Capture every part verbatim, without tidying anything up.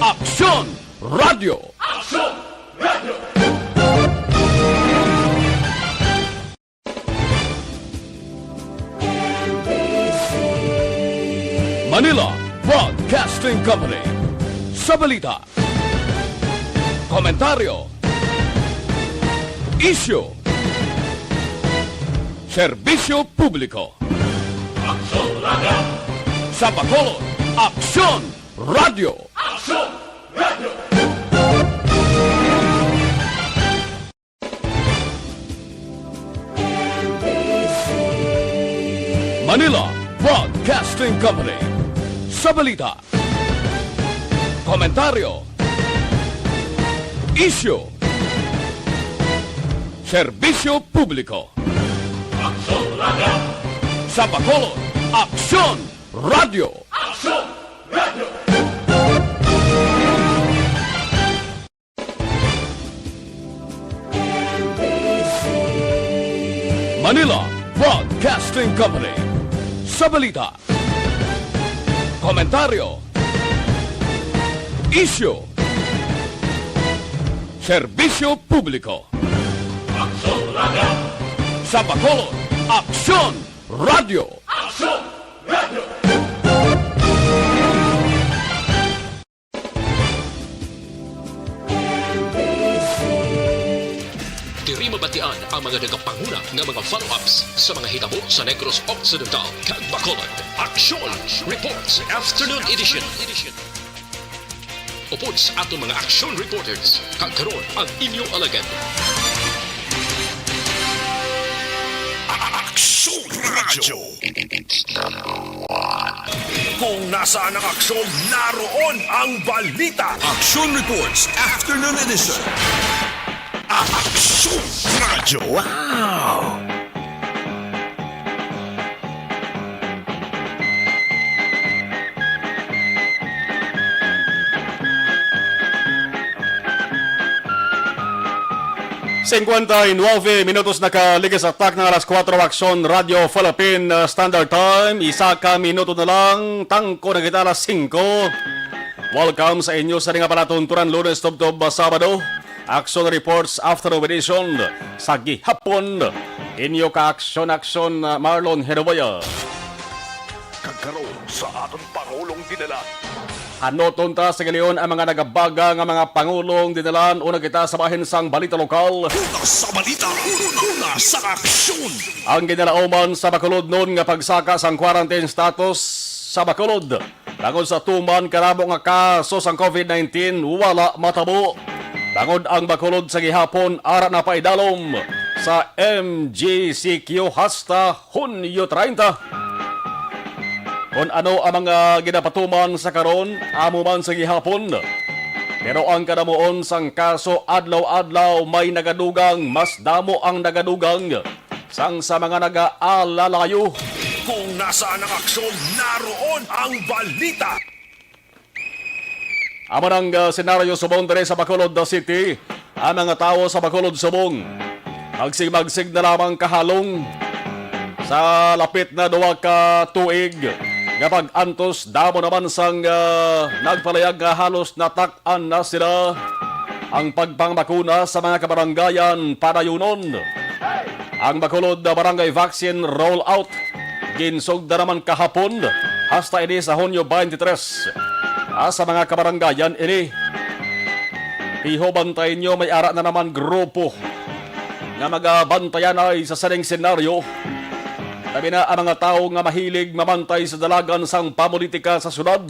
Aksyon Radio. Aksyon Radio. Manila Broadcasting Company. Sa balita, komentaryo, isyu, serbisyo publiko. Aksyon Radio. Sa Bacolod, Aksyon Radio. Aksyon Radio. Manila Broadcasting Company. Sa balita, komentaryo, isyu, serbisyo publiko. Aksyon Radio. Sa Bacolod, Aksyon Radio. Aksyon Radio. Manila Broadcasting Company. Sa balita, komentaryo, isyu, serbisyo publiko. Aksyon Radio. Sa Bacolod, Aksyon Radio. Aksyon Radio. Diri mabatian ang mga nagapanguna nga mga follow-ups sa mga hitabo sa Negros Occidental kag Bacolod. Aksyon Reports Afternoon Edition. Upod sa aton mga aksyon reporters, kag karon ang inyo alagad. Aksyon Radyo. Kung nasaan ang aksyon, naroon ang balita. Aksyon Reports Afternoon Edition. Aksyon Radyo. Wow! Singkwenta y nuebe minutos nakaligis sa tak ng alas kuwatro, Aksyon Radio Philippine, uh, Standard Time. Isa ka minuto na lang, tangko na kita alas singko. Welcome sa inyo sa nga palatuntunan, Lunes tubtob, uh, Sabado. Aksyon Reports Afternoon Edition sa gihapon. Inyo ka Aksyon Aksyon, uh, Marlon Herboya. Kag karon sa aton Pangulong Dinalan. Hanuton ta sa gilion ang mga nagabaga nga mga pangulong dinalan. Una kita sa bahin sang balita lokal. Una sa balita, una, una sa aksyon. Ang ginalauman sa Bacolod noon nga pagsaka sang quarantine status sa Bacolod tungod sa tuman ka damo nga kaso sang covid nineteen wala matabo. Tungod ang Bacolod sa gihapon ara na paidalom sa M G C Q hasta Hunyo treinta. Kon ano ang mga ginapatuman sa karon, amo man sa gihapon. Pero ang kadamuon sang kaso adlaw-adlaw may nagadugang, mas damo ang nagadugang sang sa mga nagaalalayo. Kung nasaan ang aksyon, naroon ang balita. Amo nang, ah, senaryo subong diri sa Bacolod City. Ang mga tawo sa Bacolod subong magsigmagsig na lamang kahalong sa lapit na duha ka tuig nga pag-antos. Damo naman sang, ah, nagpalayag nga halos natak-an na sila ang pagpangbakuna sa mga kabaranggayan padayunon. Ang Bacolod Barangay Vaccine Rollout ginsugda naman kahapon hasta ini sa Hunyo twenty-three. Ah, sa mga kabaranggayan ini, hiho, bantay nyo, may ara na naman grupo nga magabantayanay sa sining senaryo. Labi na ang mga tawo nga mahilig mamantay sa dalagan sang pamulitika sa syudad.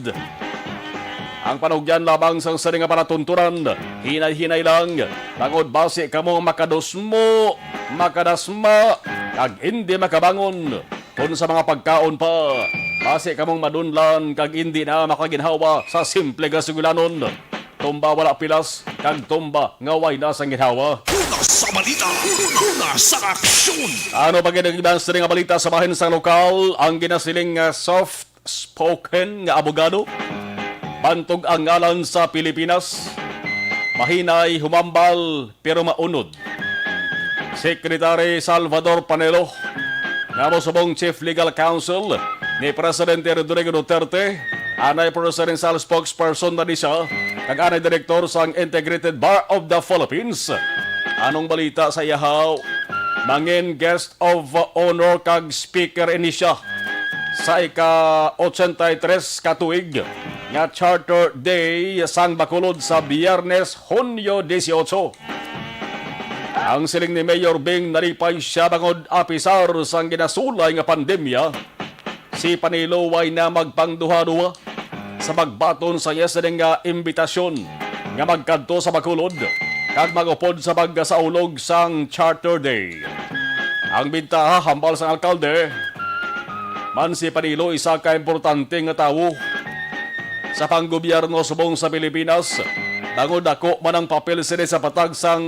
Ang panugyan lamang sang sini nga palatuntunan, hinay-hinay lang, tungod basi kamo makadusmo, makadasma, kag indi makabangon. Kon sa mga pagkaon pa, basi kamong madunlan kag indi na makaginhawa sa simple nga suglanon. Tumba wala pilas, kag tumba nga way na sang ginhawa. Una sa balita, una sa aksyon. Ano pa gid ang iban sa nga balita sa bahin sang lokal? Ang ginasiling nga soft spoken nga abogado bantog ang ngalan sa Pilipinas. Mahinay humambal pero maunod. Secretary Salvador Panelo, nga mosubong Chief Legal Counsel ni Presidente Rodrigo Duterte, anay presidential spokesperson na ni siya, kag anay direktor sang Integrated Bar of the Philippines. Anong balita sa iyahaw? Mangin guest of honor kag speaker ini siya sa ika-ochenta y tres ka tuig nga Charter Day sang Bacolod sa Biyernes, Hunyo dieciocho. Ang siling ni Mayor Bing, nalipay siya bangod apisar sang ginasulay nga pandemya, si Panelo way na magpangduha-duha sa pagbaton sa iya sini nga imbitasyon nga magkadto sa Bacolod kag mag-upod sa pagkasaulog sang Charter Day. Ang bintaha, hambal sang alkalde, man si Panelo isa ka importante nga tawo sa panggobyerno subong sa Pilipinas, bangod dako man ang papel sini sa patag sang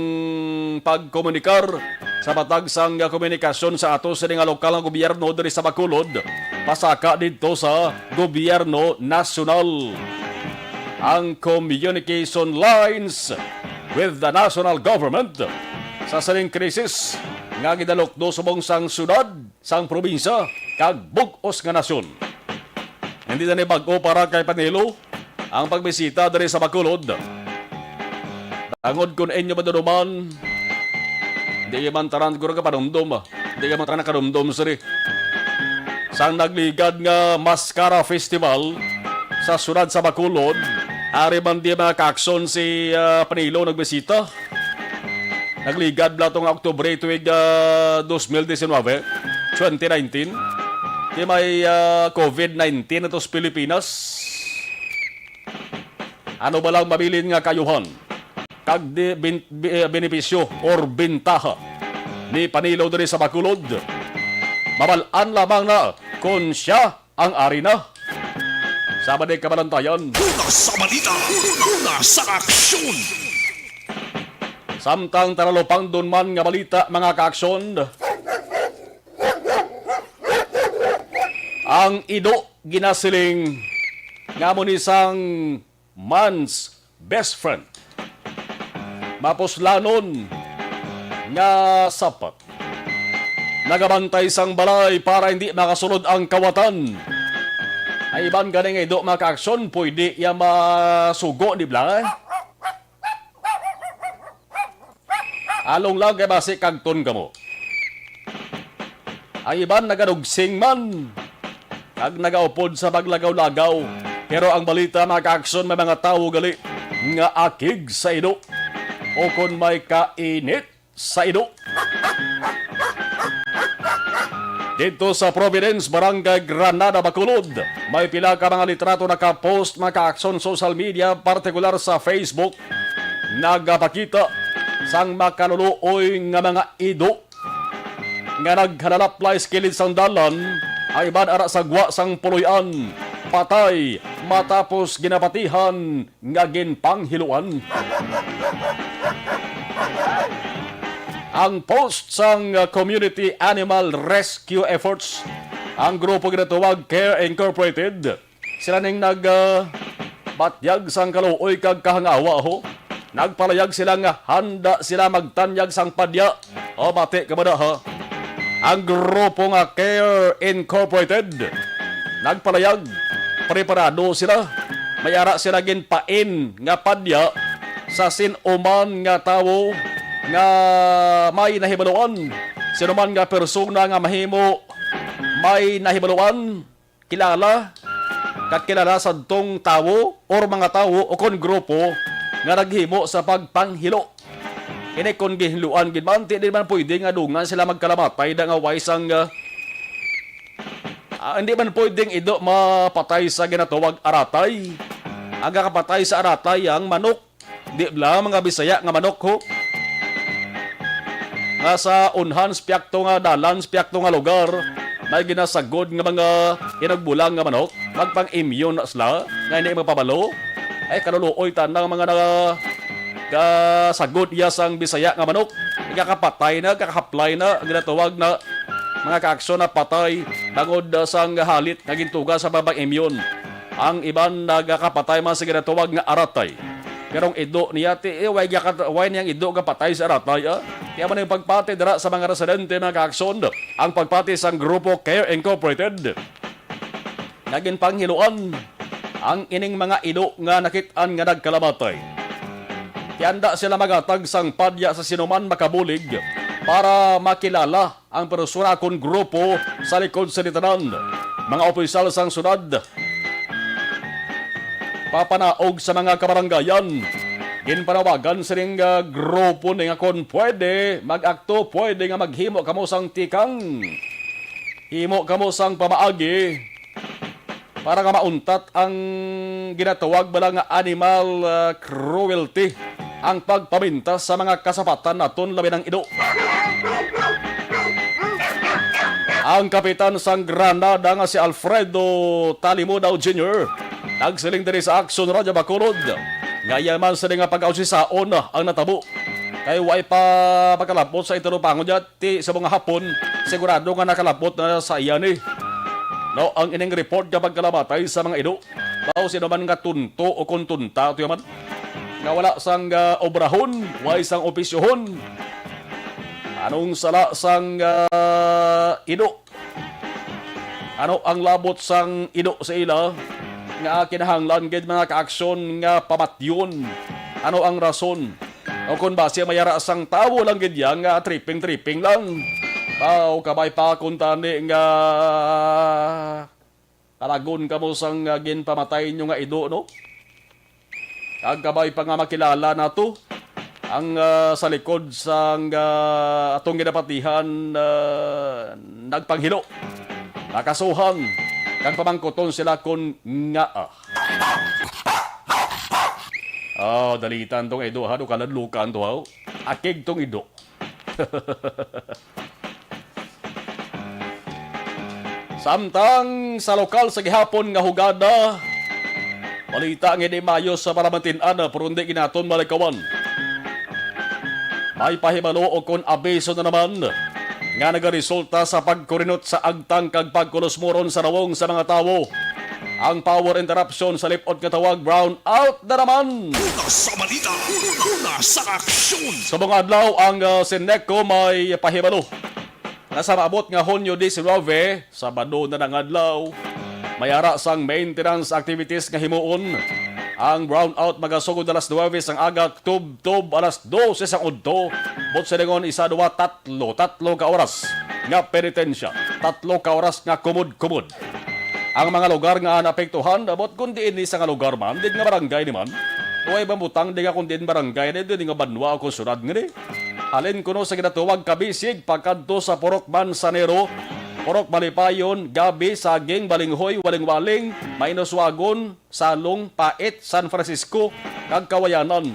pagkomunikar, sa patag sang komunikasyon sa ato sini nga lokal nga gobyerno diri sa Bacolod, pasaka didto sa gobyerno nasyonal. Ang communication lines with the national government sa sining krisis nga gidalukdo subong sang syudad, sang probinsya, kag bug-os nga nasyon. Hindi na ni bag-o para kay Panelo ang pagbisita diri sa Bacolod. Tangod kun inyo maduduman, di man tanan siguro ka padumdom, ah. Di man tanan kadumdom, sir, eh. Sang nagligad nga Mascara Festival sa syudad sa Bacolod, ari man di mga kaakson si, ah, Panelo nagbisita. Nagligad bala to nga Oktubre tuig, ah, dos mil diecinuebe, twenty nineteen. Di may, ah, covid nineteen ato sa Pilipinas. Ano ba lang mabilin nga kayuhan kag di, bin, bi-, eh, benepisyo or bintaha ni Panelo diri sa Bacolod? Mabal-an lamang na kon siya ang ari na. Sa balik kabalantayan. Una sa balita, una sa aksyon. Samtang taralupangdon man nga balita, mga kaaksyon, ang ido ginasiling nga amo ni sang man's best friend. Mapuslanon nga sapat. Nagabantay sang balay para hindi makasulod ang kawatan. Ay iban gani nga ido, mga kaaksyon, pwede iya masugo, di ba? Along lang kay basi kagton kamo. Ang iban nagadugsing man kag nagaupod sa paglagaw-lagaw. Pero ang balita, mga kaaksyon, may mga tawo gali nga akig sa ido o kon may kainit sa ido. Dito sa Providence, Barangay Granada, Bacolod, may pila ka mga litrato nakapost, mga kaaksyon, social media, partikular sa Facebook, nagapakita sang makaluluoy nga mga ido nga naghalalaplay sa kilid sang dalan, ang iban ara sa gwa sang puloy-an, patay matapos ginapatihan nga ginpanghiluan. Ang post sang, uh, Community Animal Rescue Efforts, ang grupo ginatawag Care Incorporated, sila ning nag, uh, batyag sang kaluoy kag kahangawa, ho. Nagpalayag sila nga handa sila magtanyag sang padya. O, bati ka ba na, ha? Ang grupo nga Care Incorporated nagpalayag, preparado sila. May ara sila ginpain nga padya sa sin-o man nga tawo nga may nahibaluan. Sino man nga persona nga mahimo may nahibaluan, kilala, kag kilala sadtong tawo or mga tawo o kon grupo nga naghimo sa pagpanghilo. Ini kon ginhiluan gid man, di, di man pwede nga dungan sila magkalamatay da nga way sang, ah, ah, hindi man pwedeng ido mapatay sa ginatawag aratay. Ang kakapatay sa aratay ang manok. Di bala, mga Bisaya nga manok, ho? Nga sa unhan sa piyakto nga dalan, sa piyakto nga lugar, may ginasagod nga mga hinagbulang nga manok, magpang-immune na sila, nga hindi magpabalo. Ay, kaluluoy tanan mga na-, kasagod iya sang Bisaya nga manok. Ikakapatay na, kakahaplay na, ang ginatawag na mga kaaksyon na patay, bangod, ah, sang halit nga gintuga sa pagpang-immune. Ang iban nagakapatay man sa ginatawag nga aratay. Pero ang ido niya, ti, eh, way, gaka-, way niyang ido kapatay sa aratay, ah? Kaya man ang pagpati dira sa mga residente, mga kaakson, ang pagpati sang grupo Care Incorporated, nga ginpanghiluan ang ining mga ido nga nakit-an nga nagkalamatay. Ti anda sila maghatag sang padya sa sinuman makabulig para makilala ang persona kon grupo sa likod sa tanan. Mga opisyal sang syudad, papanaog sa mga kabarangayan. Ginpanawagan sining, ah, grupo ni nga kon pwede mag-akto, pwede nga maghimo kamo sang tikang. Himo kamo sang pamaagi para nga mauntat ang ginatawag bala nga animal, ah, cruelty, ang pagpamintas sa mga kasapatan naton, labi ng ido. Ang kapitan sang Granada nga si Alfredo Talimo daw Junior nagsiling diri sa Aksyon Radyo Bacolod nga iya man sila nga pag-ausisaon ang natabo, kay way pa makalabot sa iturupangon niya ti sa mga Hapon, sigurado nga nakalabot na sa iya ni. No, ang ining report nga pagkalamatay sa mga ido, daw sino man nga tunto o kon tunta, tuyo man, nga wala sang, ah, obrahon, way sang opisyohon. Anong sala sang, ah, ido? Ano ang labot sang ido sa ila nga kinahanglan gid mga kaaksyon nga pamatyon? Ano ang rason? O kon basi mayara sang tawo lang gid ya nga tripping-tripping lang. Aw, kabay pa kuntani nga kalagon kamo sang, ah, ginpamatay nyo nga ido, no? Kag kabay pa nga makilala nato ang, ah, sa likod sang, ah, atong ginapatihan, ah, nagpanghilo, nakasuhan, kag pamangkuton sila kon ngaa. Ah, dalitan tong ido, ha? Do kaladlukan to, ha? Akig tong ido. Samtang sa lokal sa gihapon nga hugada, balita nga di maayo sa palamantin-an, pero hindi ginaton malikawan. May pahibalo o kon abiso na naman nga nagaresulta sa pagkurinot sa agtang kag pagkulusmuron sa nawong sa mga tawo. Ang power interruption sa lipot nga tawag brown out na naman. Una sa balita, una sa aksyon. Sa mga adlaw, ang, ah, Senecco may pahibalo na sa maabot nga Hunyo diecinuebe, Sabado na nga adlaw, may ara sang maintenance activities nga himuon. Ang brownout magasugod alas nuebe sang aga tubtob alas dose sang udto. Buot silingon, isa, duwa, tatlo, tatlo ka oras nga penitensya, tatlo ka oras nga kumod-kumod. Ang mga lugar nga naapektuhan, abot kon diin ni sa nga lugar man, diin nga barangay ni man, way mabutang di nga kon diin barangay ni, diin nga banwa o kon syudad nga ni. Halin kuno sa ginatawag Kabisig, pakadto sa Purok Manzanero, Purok Malipayon, Gabi, Saging, Balinghoy, Waling-Waling, Mainoswagon, Salong, Pait, San Francisco, kag Kawayanan.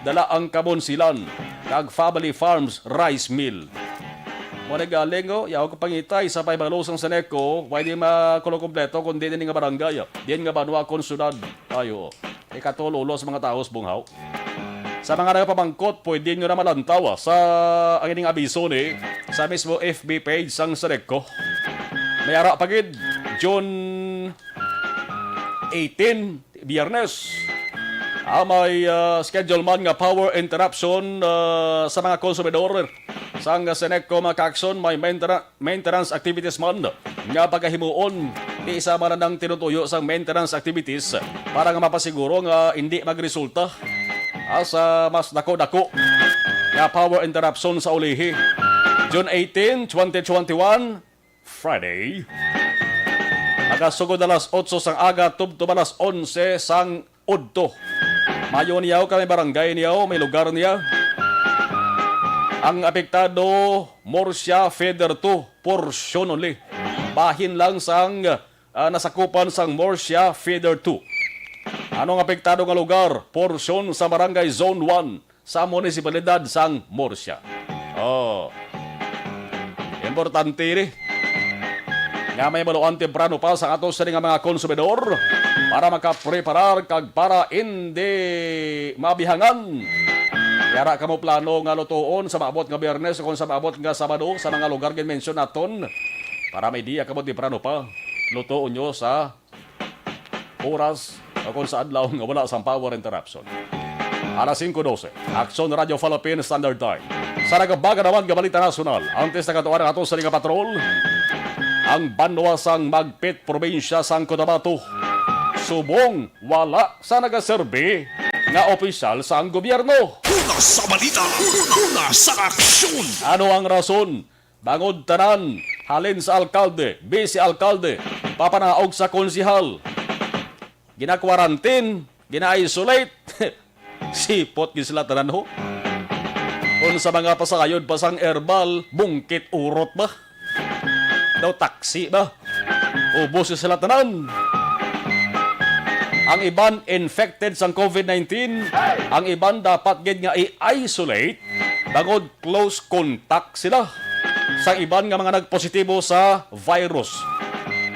Dala ang Kamonsilan, kag Family Farms Rice Mill. Mo na galing, oh, yaw ko pangitay sa pahibalo sang Senecco, way di makulo kompleto kung di ini nga barangay, diin nga banwa kon syudad. Ayo, ikatulo sa mga tawo sa bunghaw. Sa mga nagapamangkot, pwede nyo na malantaw, ah, sa ang ining abiso ni sa mismo F B page sang Senecco. May ara pa gid, June eighteen, Biyernes. Ah, may, ah, schedule man nga power interruption, ah, sa mga konsumidor. Sang Senecco, mga kaakson, may maintena-, maintenance activities man nga pagahimuon. Di isa man ang tinutuyo sang maintenance activities para nga mapasiguro nga hindi magresulta, ah, sa mas dako-dako nga power interruption sa ulihi. June eighteen, twenty twenty-one, Friday. Magasugod alas otso sang aga tubtob alas onse sang udto. Mayo niyaw kami barangay niyaw, may lugar niya. Ang apektado, Murcia Feeder two, portion only. Bahin lang sang, ah, nasakupan sang Murcia Feeder two. Anong apektado nga lugar? Portion sa Barangay Zone one sa munisipalidad sang Murcia. Oh. Importante ni nga may maluan temprano pa sa ato sini nga mga konsumidor para makapreparar kag para hindi mabihangan. Yara kamo plano nga lutoon sa maabot nga Biyernes o kung sa maabot nga Sabado sa mga lugar ginmensyon naton para may diya kamo temprano pa. Lutoon nyo sa oras o kung sa adlaw nga wala sang power interruption. Alas singko dose, Aksyon Radyo Philippine Standard Time. Sa nagabaga naman nga balita nasyonal, antes nakatuan ang ato sa nga patrol, ang banwa sang Magpet, probinsya sang Cotabato, Subong wala sa nagaserbi nga opisyal sang gobyerno. Una sa balita, una sa aksyon. Ano ang rason bangod tanan, halin sa alkalde, bise-alkalde, papanaog sa konsihal, gina-quarantine, gina-isolate? Sipot gid sila tanan, ho. Kung sa mga pasayod pa sang herbal, bungkit urot ba? Daw taksi ba? Ubos gid sila tanan. Ang iban infected sang covid nineteen, ang iban dapat gid nga i-isolate bangod close contact sila sang iban nga mga nagpositibo sa virus.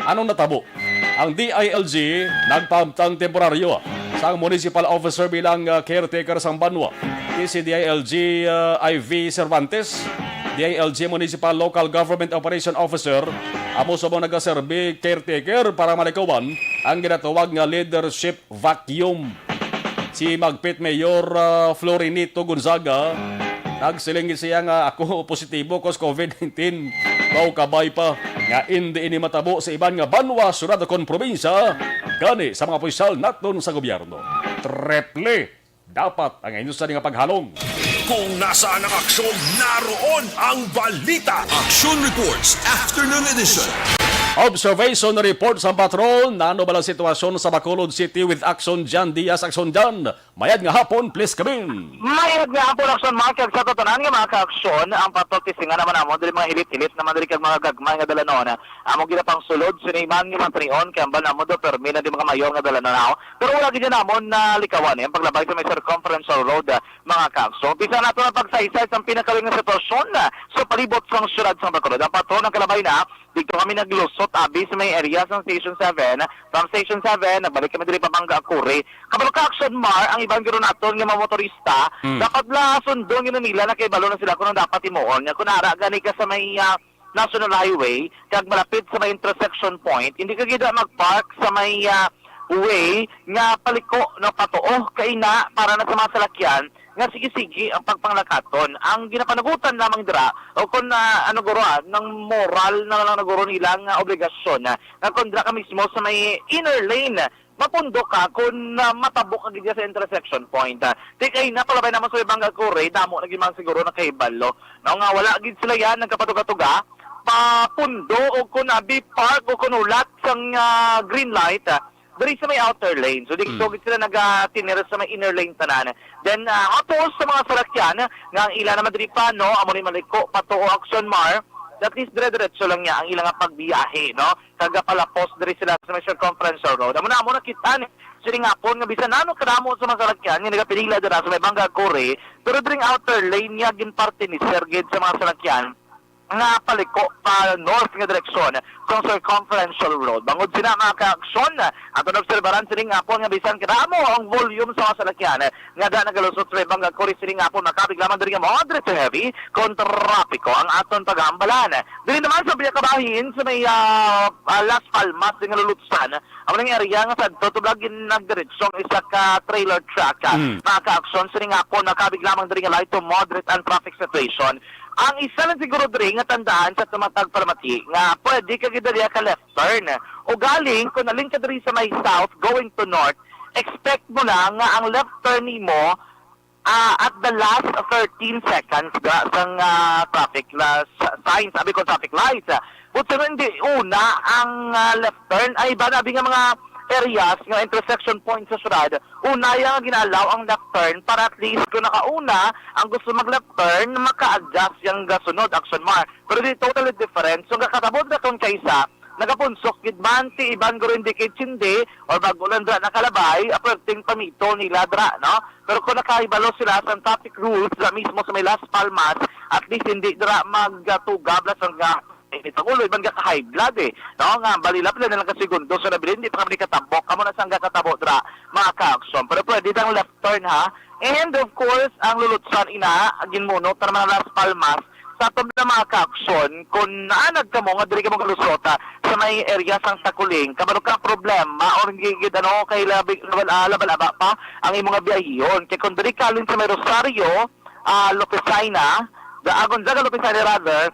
Anong natabo? Ang D I L G nagpahamtang temporaryo sang municipal officer bilang, ah, caretaker sang banwa. Ti si D I L G, ah, I V Cervantes, D I L G Municipal Local Government Operation Officer, amo subong nagaserbi caretaker para malikawan ang ginatawag nga leadership vacuum. Si Magpet Mayor, ah, Florinito Gonzaga, nagsiling gid siya nga, "Ako positibo ko sa covid nineteen." Mao kabay pa nga indi ini matabo sa iban nga banwa, syudad, kon probinsya, gani sa mga opisyal naton sa gobyerno. Triple dapat ang inyo sa nga paghalong. Kung nasaan ang aksyon, naroon ang balita. Action Reports, Afternoon Edition. Observation report sa patrol. Nano bala sitwasyon sa Bacolod City with Action Jan Diaz? Action Jan, mayad nga hapon, please come in. Mayad nga hapon, Action Mark, kag sa tanan nga mga ka-aksyon, ang patrol tisingan naman namon diri, mga hilit-hilit naman diri kag mga gagmay nga dalanon. Amo gid ang pangsulod sini man nga mga tanion kay ambal namon do permi na di mga mayor nga dalanon, aw. Pero wala gid namon na likawan, eh, ang paglabay sa may circumferential road, ah, mga ka-aksyon. Umpisa nato ang pagsaysay sa pinakawil nga sitwasyon, ah, sa palibot sang siyudad sang Bacolod. Ang patrol ang kalabay na, dito kami naglusot, abi, sa may area sang Station seven. From Station seven, nagbalik kami diri pa Banga Akuri. Kabalo ka, Action Mar, ang iban guro naton nga mga motorista, Mm. dapat la sundon gid nila, nakahibalo na sila kung ano dapat himuon. Nga kung ara gani ka sa may, ah, National Highway, kag malapit sa may intersection point, hindi ka gid mag-park sa may, ah, way nga paliko, no, patuo, kay na, para na sa mga salakyan nga sige-sige ang pagpanglakaton. Ang ginapanagutan lamang dira, o kung, ah, ano guro, ah, nang moral na lang na guro nilang, ah, obligasyon, ah, nga kung dira ka mismo sa may inner lane, mapundo ka kung, ah, matabok ka gid sa intersection point, ah. Ti kay napalabay naman sa ibang Akuri, damo na gid man siguro nakahibalo, no, nga wala gid sila yan nagkapatuga-tuga, papundo o kung abi park o kung hulat sang, ah, green light, ah, diri sa may outer lane. So, di Mm. so gid sila nagatinir sa may inner lane tanan. Then, ah, ato sa mga salakyan nga ang ila naman diri pa, no, amo ni maliko pa to o Action Mar, at least dire-diretso lang niya ang ilang pagbiyahe, no? Kag palapos diri sila sa may circumferential road. Amo na, amo na kita ni sining hapon nga bisan ano kadamo sa mga salakyan nga nagapinila dira sa may Banga Akuri, pero dring outer lane niya ginparte ni sir gid sa mga salakyan nga paliko pa north nga direksyon sa circumferential road. Bangod sina, mga ka-aksyon, aton obserbaran sining hapon nga bisan kadamo ang volume sa mga salakyan nga da nagalusot sa may Banga Akuri sining hapon, makabig lamang diri nga moderate to heavy kon trapiko ang aton paghambalan. Diri naman sa Villa Kabahin, sa may, ah, ah, Las Palmas, diri nga lulutsan, amo ning area nga sadto tublag gin-, nagdiretso ang isa ka trailer truck, ah, Mm. mga ka-aksyon, sining hapon, makabig lamang diri nga light to moderate ang traffic situation. Ang isa lang siguro diri nga tandaan sa tumatag palamati nga pwede ka gid dali ka left turn. O galing, kung nalin ka diri sa may south, going to north, expect mo lang nga ang left turn nimo, ah, at the last thirteen seconds ga sang, ah, traffic la-, sa-, signs, abi ko traffic lights. But sino hindi una ang, ah, left turn? Ay, iba na, abi nga mga areas nga intersection point sa syudad, una yang ginalaw ang left turn para at least kung nakauna ang gusto mag left turn, maka-adjust yang gasunod, Action Mar. Pero di totally different. So, ang kakatabot na kung kaisa, nagapunsok gid man ti iban guro indicate hindi or bago lang dra nakalabay, apwerteng pamito nila dra, no? Pero kung nakahibalo sila sa traffic rules dra mismo sa may Las Palmas, at least hindi dra magtugab na sa nga init ang ulo, iban ka high blood, eh, no? Nga balila pila na lang ka segundo sa nabilin, di pa kami katabok, amo na sang gatabo dra, mga ka-aksyon. Pero pwede dang left turn, ha? And of course, ang lulutsan ina, ginmunot na mga Las Palmas, sa aton na mga ka-aksyon, kung naanad ka mo, nga diri ka mo galusot, ah, sa may area sang Taculing, kabalo ka problema, or gigid, ano, kay labi, labal, ah, labal-aba pa ang imong biyahihon. Kay kung diri kalin sa may Rosario, ah, Lopesina, the, ah, Gonzaga Lopesina rather,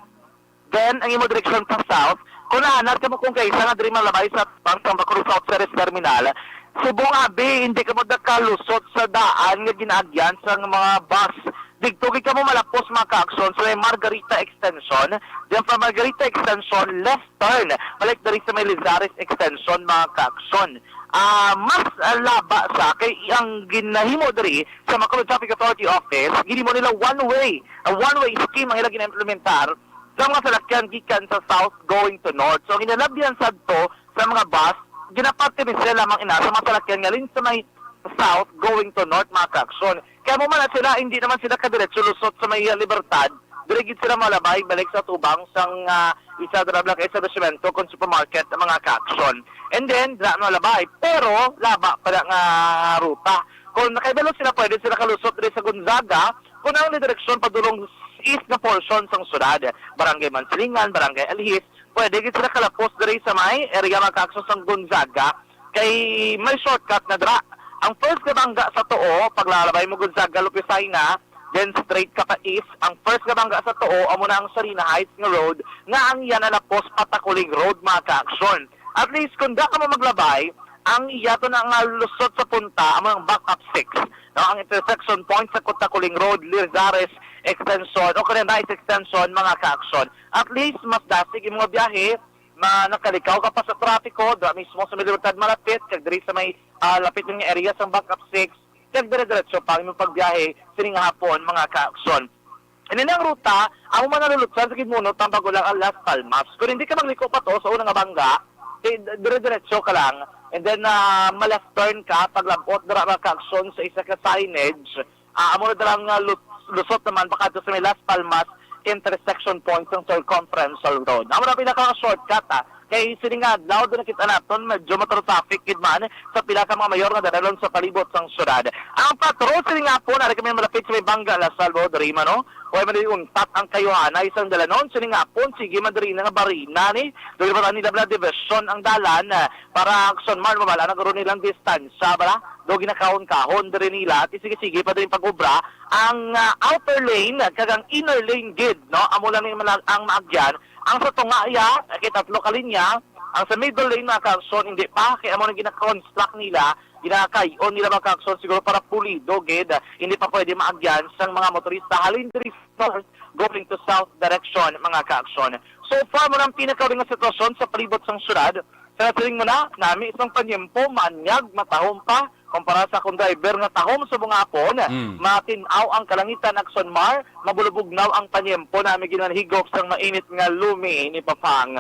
then ang imo direksyon pa south, kung naanad ka mo kung kaisa nga diri malabay sa pang Sambakuro South Ceres Terminal, Subong abi, hindi kamo nakalusot sa daan nga ginaagyan sang mga bus. Didto gid kamo malapos, mga ka-aksyon, sa may Margarita Extension. Then from Margarita Extension, left turn. Balik diri sa may Lizares Extension, mga ka-aksyon. Ah, mas, ah, laba sa kay ang ginahimo diri sa Macau Traffic Authority Office, ginimo nila one way, a one-way scheme ang ila gina-implementar sa mga salakyan gikan sa south going to north. So, ang ginalabyan sadto sa mga bus, ginaparte ni sila lamang ina sa mga salakyan nga halin sa may south going to north, mga ka-aksyon. Kaya mo man na sila, hindi naman sila kadiretso lusot sa may, ah, Libertad. Diri gid sila malabay balik sa tubang sang, ah, isa dira lang kay establishmento kon supermarket, mga ka-aksyon. And then, dira malabay. Pero, laba pa nga ruta. Kung nakahibalo sila, pwede sila kalusot diri sa Gonzaga, kung ang direksyon padulong east nga portion sang syudad, Barangay Mansilingan, Barangay Alhis, pwede gid sila kalapos diri sa may area, mga ka-aksyon, sang Gonzaga, kay may shortcut na dira. Ang first nga bangga sa tuo, paglalabay mo Gonzaga, Lupesina, then straight ka pa east, ang first nga bangga sa tuo, amo na ang Sarina Heights nga road, nga ang iya nalapos Patakuling Road, mga ka-aksyon. At least, kung da ka mo maglabay, ang iya to na nga lusot sa punta, amo ang backup six. No, ang intersection point sa Kutakuling Road, Lizares Extension, o kaya Nice Extension, mga ka-aksyon. At least, mas dasig yung mga biyahe, ma nakalikaw ka pa sa trapiko, dira mismo sa may Libertad malapit, kag diri sa may, ah, lapit nga area sa backup six, kag dire-diretso pa ang imong pagbiyahe sining hapon, mga ka-aksyon. Ini na ang ruta, amo man nalulutsan sa Ginmunot ang Bagulang ang Las Palmas. Kung hindi ka magliko pa to sa una nga bangga, di-, dire-diretso ka lang. And then, ah, ma-left turn ka, paglabot dira, mga ka-aksyon, sa isa ka signage. Ah, amo na dira nga lut-, lusot naman pakadto sa may Las Palmas intersection point sang Circumferential Road. Amo na pinaka shortcut, ah. Kay sining nga adlaw, doon nakita naton, medyo motor traffic gid man sa pila ka mga mayor nga daralan sa palibot sang syudad. Ang patrol sining hapon, ari kami malapit sa may Bangga, La Salvador, Rima, no? Way man diri untat ang kayuhanay sang dalanon sining hapon, sige man diri na nga barina ni. Dili pa nila bala division ang dalan, ah, para aksyon man, mabala na guro nilang distansya, bala. Do ginakahon-kahon diri nila, at sige-sige pa diri pag-obra ang, ah, outer lane kag ang inner lane gid, no? Amo lang ni ang maag-, ang maagyan. Ang sa tunga iya, kay tatlo ka linya, ang sa middle lane, mga ka-aksyon, hindi pa, kay amo nang gina-construct nila, ginakay-on nila, mga ka-aksyon, siguro para pulido gid, hindi pa pwede maagyan sang mga motorista halin diri north going to south direction, mga ka-aksyon. So far, mo ang pinakauli nga sitwasyon sa palibot sang syudad. Sa siling mo na, nami sang panyempo, manyag, matahom pa, kumpara sa akong driver nga tahom sa bungapon, Mm. matin-aw ang kalangitan, aksyon mar, mabulubugnaw ang panyempo, nami ginanhigop sang mainit nga lumi ni Papang.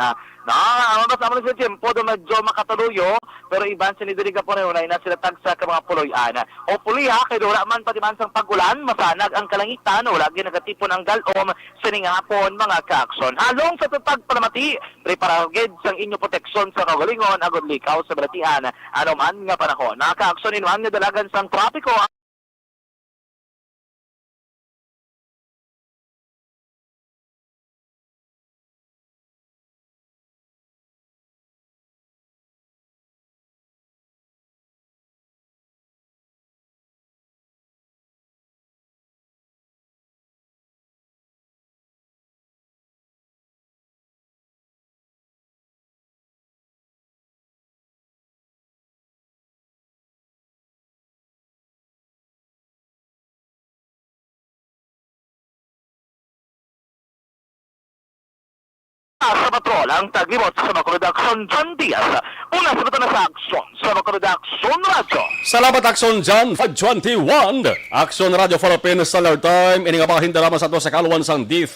Na, ang mas amo sa tiyempo do medyo makatuloyo, pero iban sini diri gapon ay unay na sila tagsa ka mga puloy-an. O puliha, kay wala man pati man sang pag-ulan, masanag ang kalangitan, wala gid nagatipon ang dalom sining hapon, mga ka-aksyon. Halong sa tutag palamati, prepara gid sang inyo proteksyon sa kaugalingon, agud likaw sa balatian, ano man nga panahon. Mga ka-aksyon, inuman nga dalagan sang trapiko. Sa patrol ang taglimot sa Bacolod Aksyon, John Diaz. Una sa butana sa Aksyon sa Bacolod Aksyon Radyo. Salamat, Aksyon John. Five twenty-one, Aksyon Radyo Philippines Standard Time. Ini nga bahin dala man sa ato sa kaluan sang D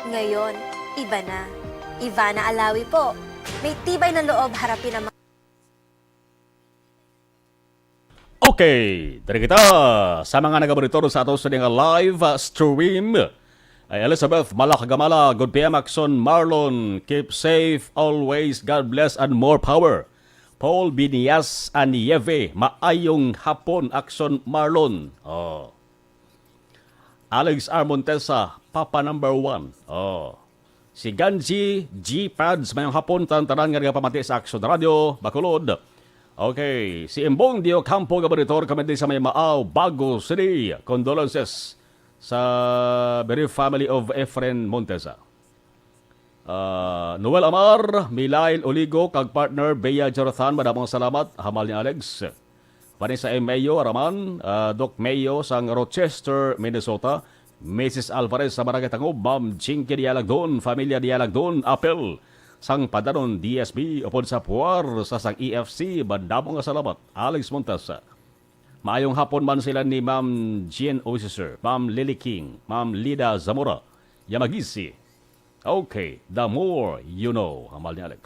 Ngayon, iba na. Ivana Alawi po. May tibay na loob harapin ang mga Okay, diri kita sa mga nagamonitor sa ato sa nga live, uh, stream. Ay Elizabeth Malakagamala, good P M Action Marlon, keep safe always, God bless and more power. Paul Binias Anieve, maayong hapon Action Marlon. Oh. Alex R Montesa, Papa number one. Oh. Si Ganji G Pads, mayong hapon tan tanan nga nagapamati sa Action Radio Bacolod. Okay, si Imbong Dio Campo nga monitor kami din sa may Maaw, Bago City. Condolences sa bereaved family of Efren Montesa. Ah, Noel Amar, Milail Oligo, kag partner Bea Jonathan, madamong salamat, hamal ni Alex. Vanessa M. Mayo, Araman, ah, Doc Mayo, sang Rochester, Minnesota, Missus Alvarez sa Barangay Tangob, Ma'am Jinky Dialagdon, Familia Dialagdon, Apel, sang Padanon D S B, upod sa puwarsa sang E F C, madamong nga salamat, Alex Montasa. Maayong hapon man sila ni Ma'am Jean Osiser, Ma'am Lily King, Ma'am Lida Zamora, Yamagisi. Okay, the more you know, hamal ni Alex.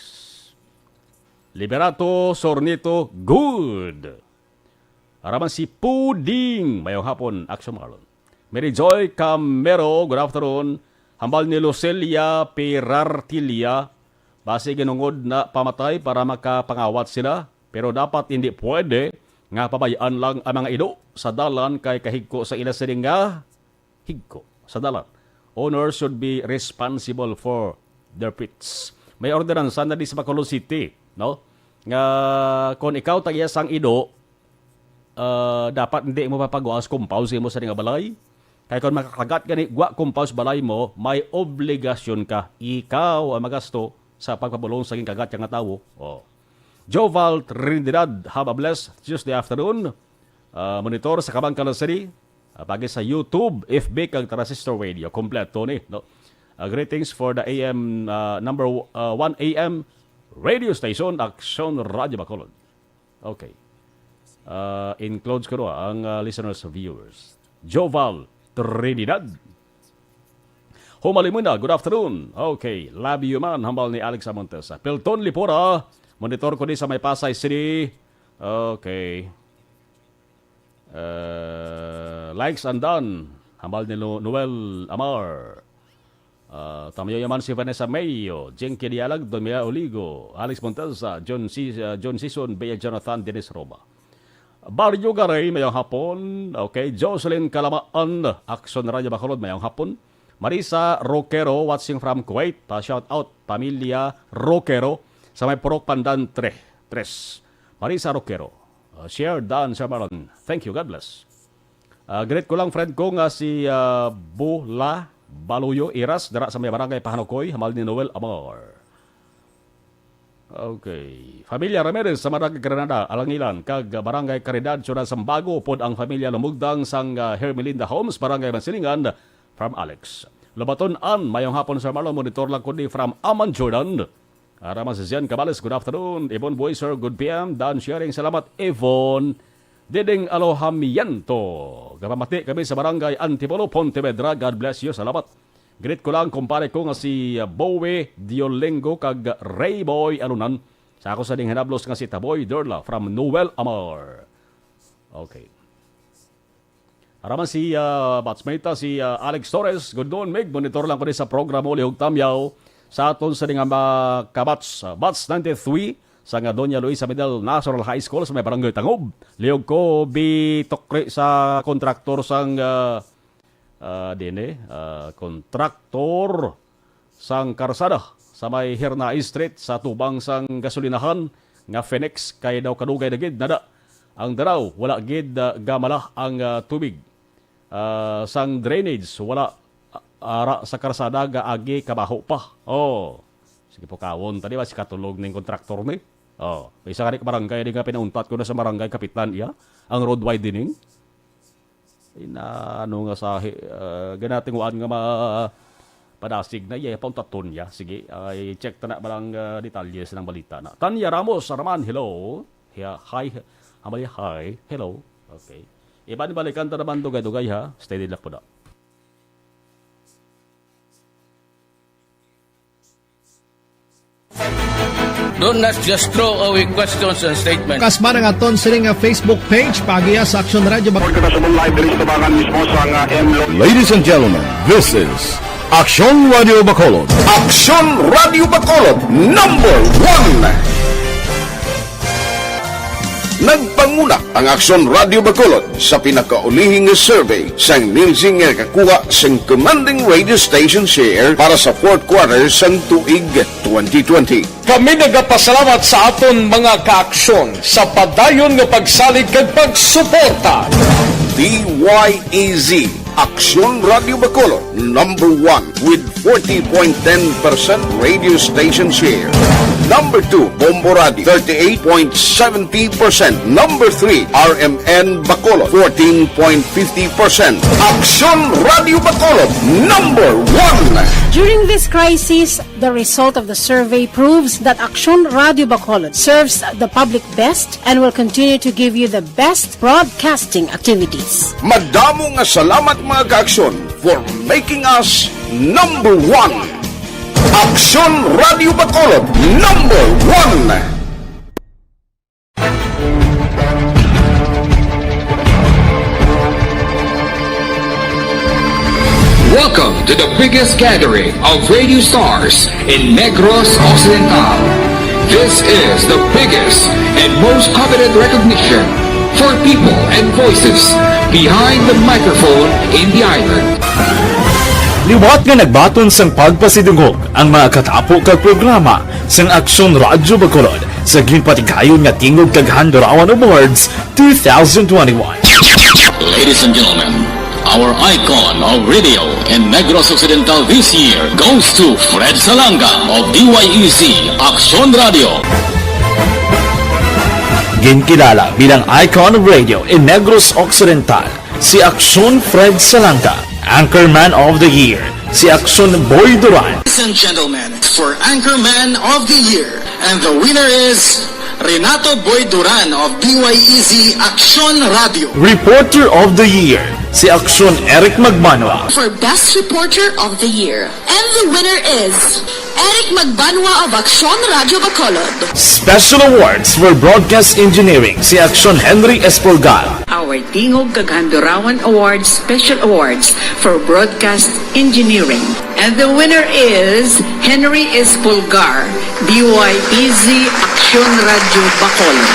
Liberato Sornito, good. Araman si Puding, mayong hapon, Action Marlon. Mary Joy Camero, good afternoon. Hambal ni Lucelia Pirartilia, basi ginungod na pamatay para makapangawat sila, pero dapat hindi pwede nga pabayaan lang ang mga ido sa dalan kay kahigko sa ila sining nga higko sa dalan. Owners should be responsible for their pets. May ordinansa na di sa Bacolod City, no? Nga kung ikaw tag-iya sang ido, ah, dapat hindi mo papagwa sa compound sa imo sa nga balay. Kay kung makakagat gani gwa compound sa balay mo, may obligasyon ka. Ikaw ang magasto sa pagpabulong sa ginkagat nga tawo. Oh. Joval Trinidad, have a blessed Tuesday afternoon. Ah, monitor sa Kabankalan City, ah, pagi sa YouTube, F B, kag Transistor Radio. Kompleto ni, no? Ah, greetings for the A M, ah, number, ah, one A M radio station, Action Radio Bacolod. Okay. Ah, includes ko na ang, ah, listeners, viewers. Joval Trinidad. Humalimuna, good afternoon. Okay, love you man, hambal ni Alex Amontes. Pelton Lipora, monitor ko di sa may Pasay City. Okay. Uh, likes and done, hambal ni Lo- Noel Amar. Uh, tamayo yaman si Vanessa Mayo, Jinky Dialag, Domia Oligo, Alex Montesa, John, si, uh, John Sison, Bea Jonathan, Dennis Roma. Barrio Garay, mayong hapon. Okay, Jocelyn Kalamaan, Action Radio Bacolod, mayong hapon. Marisa Roquero, watching from Kuwait. Pa shout out, pamilya Roquero, sa may Purok Pandan tre, tres. Marisa Roquero, uh, share, Dan, Sir Marlon. Thank you, God bless. Uh, greet ko lang friend ko nga si uh, Bula Baluyo Iras, dara sa may barangay Pahanukoy, hamal ni Noel Amar. Okay. Familia Ramirez sa Barangay Granada, Alangilan, kag Barangay Caridad, Ciudad Sambago, upod ang familia Lumugdang sang, ah, Hermelinda Homes, Barangay Mansilingan, from Alex. Lubaton An, mayong hapon, Sir Marlon, monitor lang ko ni from Amman, Jordan. Ara man si Zian Cabales, good afternoon. Ibon Boy, sir, good P M. Dan Sharing, salamat, Ibon. Diding Alohamiento. Gapamati kami sa Barangay Antipolo, Pontevedra. God bless you. Salamat. Greet ko lang kumpare ko nga si, uh, Bowie Diolengo kag Rayboy Alunan. Sa ako sa ding hinablos nga si Taboy Dorla from Noel Amar. Okay. Araman si, uh, batchmate ta, si, uh, Alex Torres. Good noon, Mig. Monitor lang ko ni sa programa Lihog Tamyaw. Sa aton sa ding, uh, kabats, uh, batch ninety-three sa nga Doña Luisa Medal National High School sa may barangay Tangob. Lihog ko, bitukri sa kontraktor sang, uh, ah, dine, ah, kontraktor sang karsada sa may Hirnai Street sa tubang sang gasolinahan nga Phoenix kay daw kadugay na gid nada ang daraw, wala gid, ah, gamala ang, ah, tubig. Ah, sang drainage, wala, ah, ara sa karsada nga agi kabaho pa. Oh, sige po kawon, tadi ba si katulog ning kontraktor ni? Oh, isa ka ni barangay di nga pinauntat ko na sa barangay kapitan iya ang road widening. Ina, ano nga sahi, ah, ganatinguan nga ma-, padasig na, iya, pauntaton niya. Sige, ay check ta na ba lang, ah, detalye sa nang balita na. Tanya Ramos, Araman, hello. Yeah, hi. Amalia, hi. Hello. Okay. Iban balikan ta naman dugay-dugay, ha. Steady lang po na. Do not just throw away questions and statements. Kasma ang aton sini nga Facebook page, paagiha sa Aksyon Radio Bak- Report kita sa live diri sa Tabangan mismo sa nga M Lo- Ladies and gentlemen, this is Aksyon Radio Bacolod. Aksyon Radio Bacolod, number one. Nagpanguna ang Aksyon Radio Bacolod sa pinakaulihi nga survey sang Nielsen nga nakakuha sang commanding radio station share para sa fourth quarter sang tuig twenty twenty. Kami nagapasalamat sa aton mga kaaksyon sa padayon nga pagsalig kag pagsuporta. D Y E Z, Aksyon Radio Bacolod, number one with forty point ten percent radio station share. Number two, Bombo Radio, thirty-eight point seventy percent. Number three, R M N Bacolod, fourteen point fifty percent. Aksyon Radio Bacolod, number one. During this crisis, the result of the survey proves that Aksyon Radio Bacolod serves the public best and will continue to give you the best broadcasting activities. Madamo nga salamat, mga kaaksyon, for making us number one. Aksyon Radio Bacolod, number one. Welcome to the biggest gathering of radio stars in Negros Occidental. This is the biggest and most coveted recognition for people and voices behind the microphone in the island. Liwat nga nagbaton sang pagpasidungog ang mga katapo kag programa sang Aksyon Radyo Bacolod sa ginpatigayon nga Tingog kag Handurawan Awards two thousand twenty-one. Ladies and gentlemen, our icon of radio in Negros Occidental this year goes to Fred Salanga of D Y E Z Aksyon Radio. Ginkilala bilang icon of radio in Negros Occidental si Aksyon Fred Salanga, Anchorman of the Year, si Aksyon Boy Duran. Ladies and gentlemen, for Anchorman of the Year, and the winner is Renato Boy Duran of D Y E Z Aksyon Radio. Reporter of the Year, si Aksyon Eric Magbanwa. For Best Reporter of the Year, and the winner is Eric Magbanwa of Aksyon Radio Bacolod. Special Awards for Broadcast Engineering, si Aksyon Henry Espolgar. Our Tingog kag Handurawan Awards Special Awards for Broadcast Engineering. And the winner is Henry Espolgar, D Y E Z Aksyon Radio Bacolod.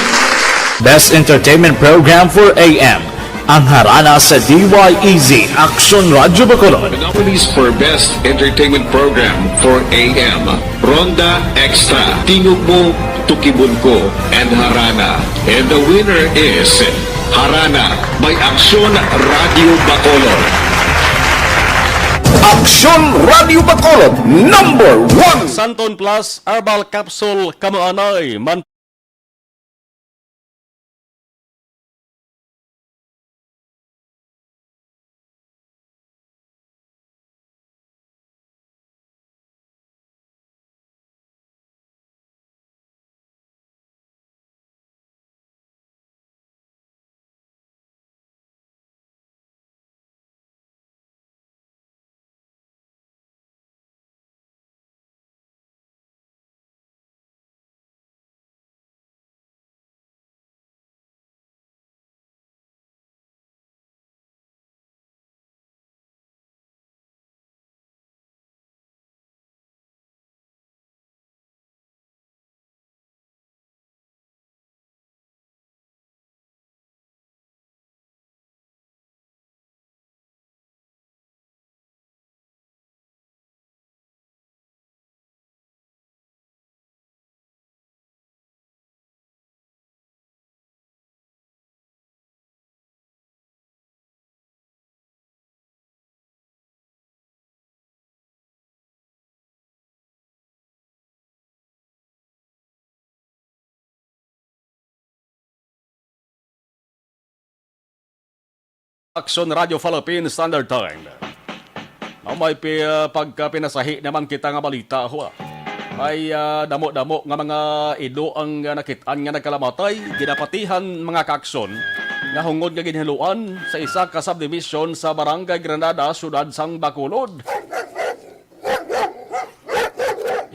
Best Entertainment Program for A M, ang harana sa D Y E Z Aksyon Radio Bacolod. The nominees for Best Entertainment Program for A M, Ronda Extra, Tingog Mo, Tukibon Ko, and Harana. And the winner is Harana by Aksyon Radio Bacolod. Aksyon Radio Bacolod, number one. Santon Plus Herbal Capsule, kamo anay man. Aksyon Radio Philippines Standard Time. Ang may pi-, ah, pagkapinasahi naman kita nga balita, ho, ah. May, ah, damo-damo nga mga ido ang, ah, nakit-an nga nagkalamatay, ginapatihan mga kaaksyon nga hungod nga ginhiluan sa isa ka subdivision sa Barangay Granada, siyudad sang Bacolod.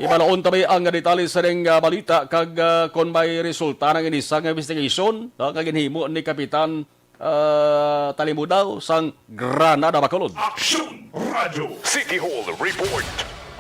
Ibalaon ta may ang detalye sa ning, ah, balita kag, ah, kon may resulta ng inisang investigation, no, nga ginhimo ni Kapitan, ah, Talimudaw sang Granada, Bacolod. Action Radio City Hall Report.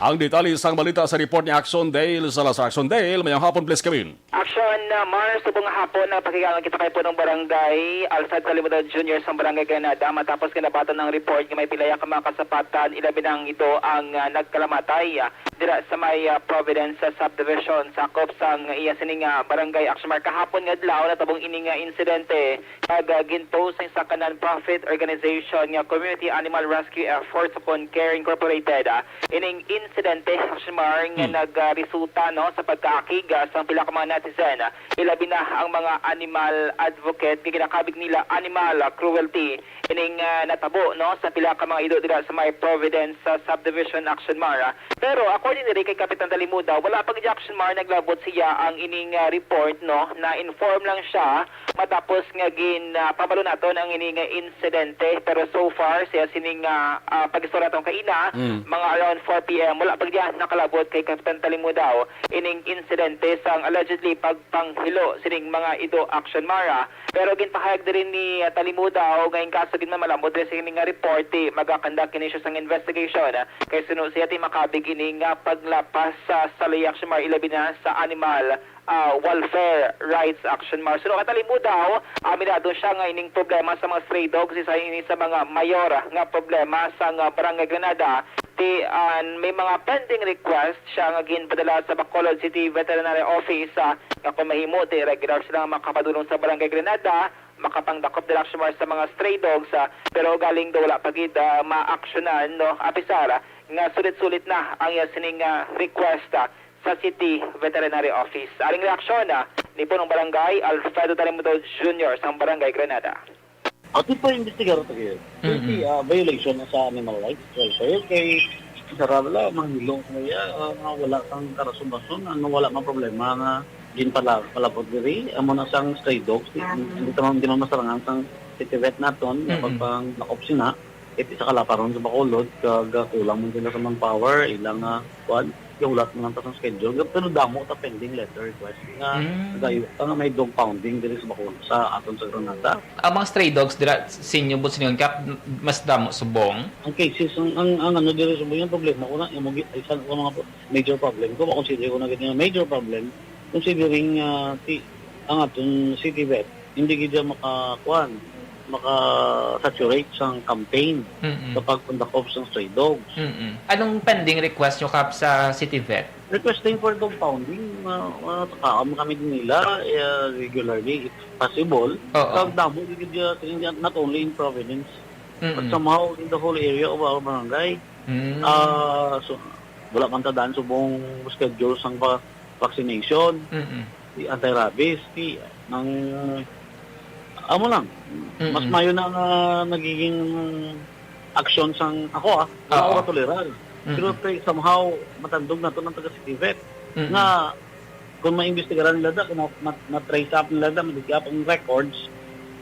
Ang detalye sang balita sa report ni Action Dale Salazar. Action Dale, mayong hapon, please come in. Action, uh, Mar, subong nga hapon, nagpakigangan kita kay Punong Barangay Alfred Talimudaw Junior sa Barangay Granada matapos nga nabaton ang report nga may pilaya ka mga kasapatan, ilabi na ang ido ang, uh, nagkalamatay, uh, dira sa may, uh, Providence, uh, subdivision. Sakop sang iya sining, uh, barangay, Action Mar, kahapon nga adlaw natabong ini nga insidente kag, uh, ginpost sa isa ka non-profit organization nga Community Animal Rescue Efforts upon Care Incorporated. Uh, ining insidente, Action Mar, nga Hmm. nagresulta, no, sa pagkaakig, ah, sang pila ka mga netizen, ah, ilabi na ang mga animal advocate nga ginakabig nila animal, ah, cruelty. Ining, ah, natabo, no, sa pila ka mga ido dira sa may Providence, sa subdivision, Action Mar. Pero according diri kay Kapitan Talimuda, wala pa gid, Action Mar, naglabot siya ang ining, ah, report, no, na-inform lang siya matapos nga gin, ah, pabalo naton ang ini nga insidente, pero so far, siya sining, ah, ah, pag-istorya naton kaina, Mm. mga around four P M, wala pa gid nakalabot kay Kapitan Talimudaw ining insidente sang allegedly pagpanghilo sining mga ido, Action Mar. Pero ginpahayag diri ni, ah, Talimudaw nga in kaso gid man malabot diri sining nga report, ti magakandak kini siya sang investigation, ah, kay suno siya ti makabig ini nga paglapas sa, sa ley, Action Mar, ilabi na sa animal ah, welfare rights, Action Mar. Suno kay Talimudaw, aminado siya nga ining problema sa mga stray dogs isa ini sa mga mayor nga problema sa nga Barangay Granada. Ti, ah, may mga pending request siya nga ginpadala sa Bacolod City Veterinary Office, ah, nga kung mahimo, ti regular sila nga makapadulong sa Barangay Granada, makapangdakop dira, Action Mar, sa mga stray dogs, ah, pero galing daw wala pa gid, ah, maaksyonan, no, apisar, ah, nga sulit-sulit na ang iya sining, ah, request, ah, sa City Veterinary Office. Aring reaksyon, ah, ni Punong Barangay Alfredo Talimudaw Junior sang Barangay Granada. Ato pa imbestigar ta kayo. Mm-mm. Kasi, ah, violation na sa animal rights, welfare, kay sarado la, manghilong sa iya, ah, nga wala kang karason-rason, ano, wala man problema nga ginpala-, palabot diri, amo na sang stray dogs, di, Mm-mm. hindi naman, hindi naman masarangan sang city vet naton, nga Mm-mm. pagpang-, na-, opsyon na. Iti sa kalaparon sa Bacolod, kag, ah, kulang man sila sa manpower, ilang, ah, kuwan, gihulat na lang ta sa schedule. Pero damo ta pending letter request nga Mm. nagayo pa nga may dog pounding diri sa Bacolod, sa aton sa Granada. Ang mga stray dogs dira, sinyo, but sinyo, kap-, mas damo subong? Ang cases, ang, ang, ang ano diri subong, yung problema ko na, yung mga, isa sa mga pro-, major problem ko, makonsider ko na gid nga major problem, considering, ah, ti-, ang aton city vet, hindi gid siya maka-, kuwan, maka-saturate sang campaign Mm-mm. sa pag-conduct of sang stray dogs. Mm-mm. Anong pending request nyo, Kap, sa City Vet? Requesting for dog pounding, uh, uh, takaon kami din nila, uh, regularly, if possible. Oo. Kag damo gid, uh, not only in Providence, but Mm-mm. somehow in the whole area of our barangay. Mm. Ah, so, wala man ta daan subong schedule sang va-, vaccination, Mm-mm. the anti-rabies, the, ang, amo lang, Mm-mm. mas mayo na nga nagiging aksyon sang ako, ah, wala Oo. ako tolerar. Mm-mm. Pero kay somehow, matandog na to ng taga City Vet Mm-mm. nga kung maimbestigaran nila da, kung ma-, ma-, ma-trace up nila da, ma-dig up ang records,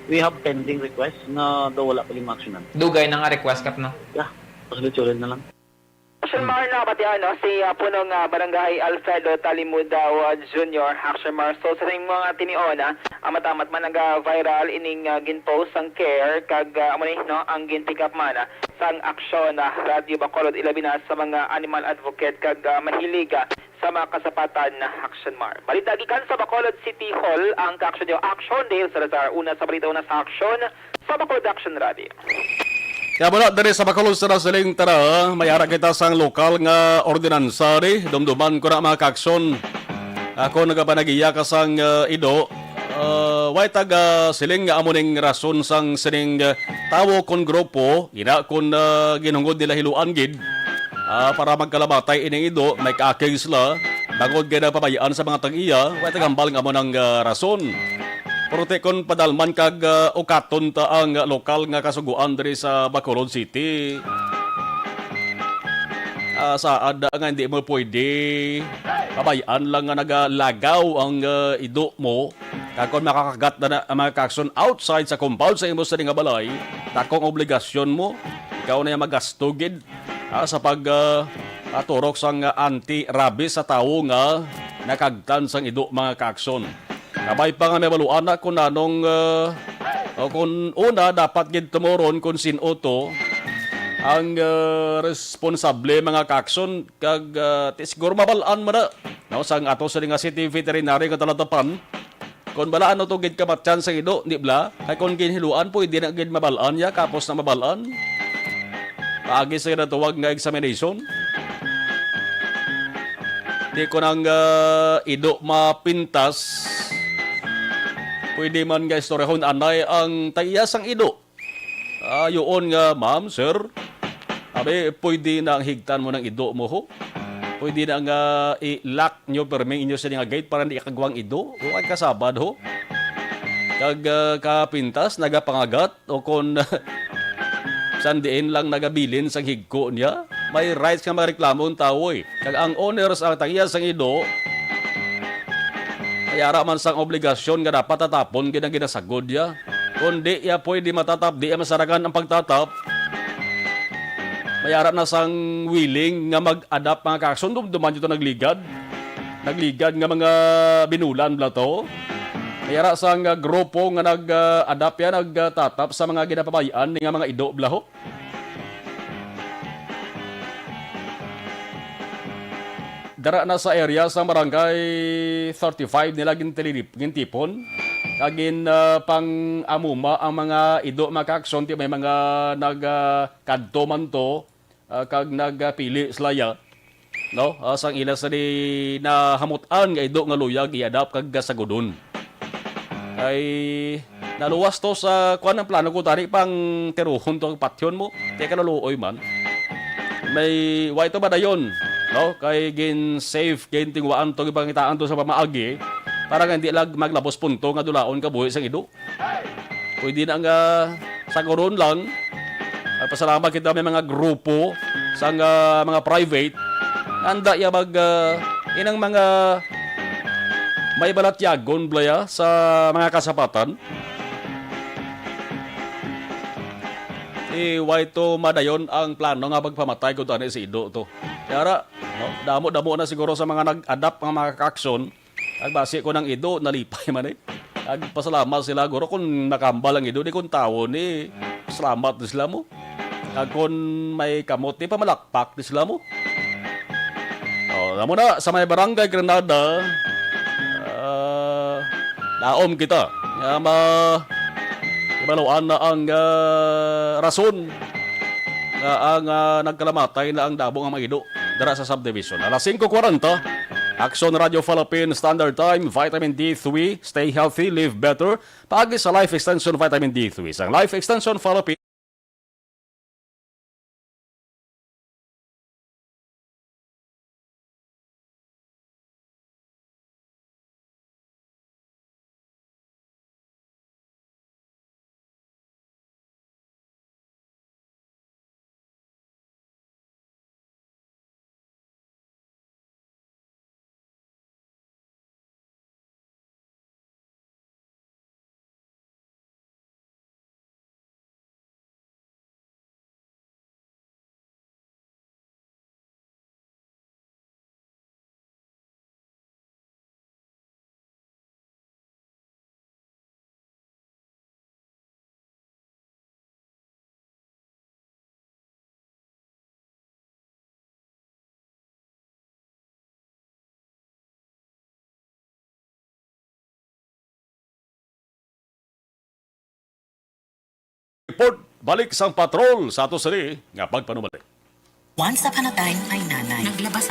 we have pending requests nga daw wala pa rin ma-actionan. Dugay na nga request, Kap, no? Yeah, pasulod-sulod na lang. Action Mar, na pati ano, si, ah, punong, ah, barangay Alfredo Talimudaw, ah, Junior, Action Mar. So, sa ring mga tinion, ah, ang matamat man nag-viral ining, ah, ginpost sang care kag, ah, amo ni, no, ang gin-pick up man, ah, sang Action, ah, Radyo Bacolod, ilabi na sa mga animal advocate kag, ah, mahilig, ah, sa mga kasapatan, Action Mar. Balita gikan sa Bacolod City Hall, ang ka-action niyo, Action Dale Salazar. Una sa balita, una sa aksyon, sa Bacolod Action Radio. Kaya wala diri sa Bacolod sa nasiling tara, may ara kita sang lokal nga ordinansa ni, dumduman ko na mga ka-action. Ako nagapanagiya ka sang, uh, ido, uh, way taga siling nga amo ning rason sang sining, uh, tawo kon grupo, ina kon, uh, ginhungod nila hiluan gid. Ah, para magkalamatay ining ido, may kaakig sila. Bangod kay napabayaan sa mga tag-iya, way tagambal nga amo nang, ah, rason. Pero ti kon padalman kag, ah, ukaton ta ang lokal nga kasugoan diri sa Bacolod City. Ah, saad nga hindi mo pwede pabayaan lang nga nagalagaw ang, ah, ido mo. Kag kon makakagat na, na ang mga kakson outside sa compound sa imo sining nga balay, dakong obligasyon mo. Ikaw na yung magasto gid, ah, sa pag, ah, ah, turok sang anti-rabies sa tawo nga nakagtan sang ido, mga kaakson. Kabay pa nga mabaluan na kung anong, ah, o kung una, dapat gid tumuron kung sin-o to ang, ah, responsable, mga kaakson, kag, ah, ti siguro mabal-an man na, no, sang ato sini nga city veterinary nga talatapan. Kon bala ano to gid kamatyan sa ido, di bala? Kay kon ginhiluan, pwede na gid mabal-an ya, kapos na mabal-an. Paagi sa ginatawag nga examination. Di ko nang, ah, ido mapintas. Pwede man nga istoryahon anay ang tag-iya sang ido. Ah, yuon nga, ma'am, sir. Abi, pwede na ang higtan mo ng ido mo, ho? Pwede na nga i-lock nyo pirmi inyo sini nga gate para hindi kagwang ido? O ay kasabad, ho? Kag, ah, kapintas, nagapangagat, o kon sandiin lang nagabilin sang higko niya, may rights nga mareklamo ang tawo, eh. Kag ang owners ang tag-iya sang ido, may ara man sang obligasyon nga dapat tatapon gid ang ginasagod niya. Kon di iya pwede matatap, di iya masarangan ang pagtatap, may ara na sang willing nga mag-adapt, mga kaakson. Dumduman nyo to, nagligad. Nagligad nga mga binulan bala to. May ara sang, ah, grupo nga nag-adapt yan, nagtatap sa mga ginapabay-an ni nga mga ido bala, ho. Dara na sa area sang Barangay thirty-five nila gintililip-, gintipon. Kag gin, ah, pang-amuma ang mga ido, mga kaakson, ti may mga nag, ah, kadto man to, ah, kag nagapili sila ya, no? Ah, sang ila sa di nahamutan nga ido nga luyag i-adapt kag gasagudon. Kay naluwas to sa kuan ang plano ko tani pang tiruhon to ang patyon mo. Kay kaluluoy man. May wa ito ba dayon, no? Kay gin safe, gin tingwaan to, gipangitaan to sa pamaagi para nga hindi lag maglabos punto nga dulaon ka buhi sang ido. Pwede na nga saguron lang. Nagpasalamat kita may mga grupo sang, ah, mga private. Anda ya mag, ah, inang mga may balatyagon, blaya, sa mga kasapatan. I-, way to madayon ang plano nga pagpamatay ko tani si Ido to. Kaya ra, no, damo-damo na siguro sa mga nag-adapt nga mga kakson. Ag basi ko nang Ido, nalipay man eh. Ag pasalamat sila, guro, kung nakambal ang Ido, di kung tawo ni, salamat di sila mo. Ag kung may kamot, di pamalakpak di sila mo. Oh, namo na, sa may Barangay Granada, ah, daom kita. Nga ma-, ibaluan na ang, ah, rason nga ang, ah, nagkalamatay na ang damo nga mga Ido dara sa subdivision. Alas singko kwarenta, Aksyon Radio Philippine Standard Time, Vitamin D three, stay healthy, live better. Paagi sa Life Extension Vitamin D three, sang Life Extension Philippine. Report balik sang patrol sa ato sini nga pagpanumali. Once upon a time, my nanay. Naglabas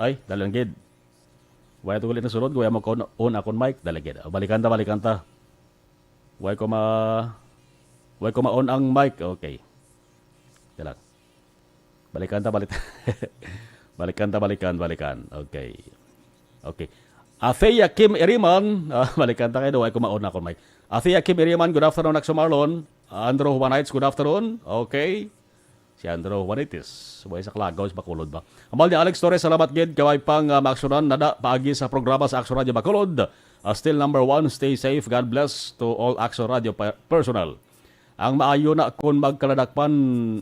Ay, dali lang gid. Wala to gali na sulod, wala mo kon-, on akong mic, dali gid. Balikan ta, balikan ta. Wala ko ma-, wala ko ma-on ang mic. Okay. Dali lang. Balikan ta, balik-, balikan ta, balikan, balikan. Okay. Okay. Afeya Kim Iriman, ah, balikan ta kayo, wala ko ma-on akong mic. Afeya Kim Iriman, good afternoon, Akso Marlon. Andrew Juanites, good afternoon. Okay. Si Andrew Juanites, way sa Kalagaw, sa Bacolod ba? Hambal ni Alex Torres, salamat gid, kay way pang, ah, maaksyonan nada paagi sa programa sa Aksyon Radio Bacolod. Ah, still number one, stay safe. God bless to all Aksyon Radio per-, personnel. Ang maayo na kung magkaladakpan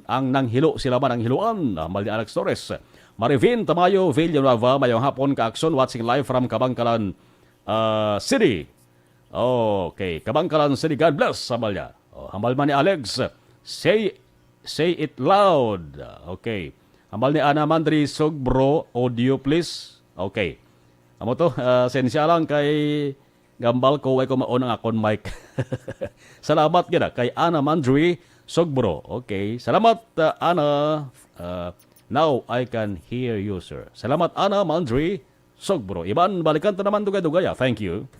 ang nanghilo, sila man ang hiluan, hambal ni Alex Torres. Marivin Tamayo Villanueva, mayong hapon ka Aksyon, watching live from Kabankalan, ah, City. Okay, Kabankalan City, God bless, hambal niya. Oh, hambal man ni Alex, say, say it loud. Okay. Hambal ni Ana Mandri Sogbro, audio please. Okay. Amo to, ah, sensya lang kay gambal ko, way ko ma-on ang akon mic. Salamat gid, ah, kay Ana Mandri Sogbro. Okay. Salamat, ah, Ana. Ah, now I can hear you, sir. Salamat, Ana Mandri Sogbro. Iban, balikan ta naman dugay-dugay, ah. Thank you.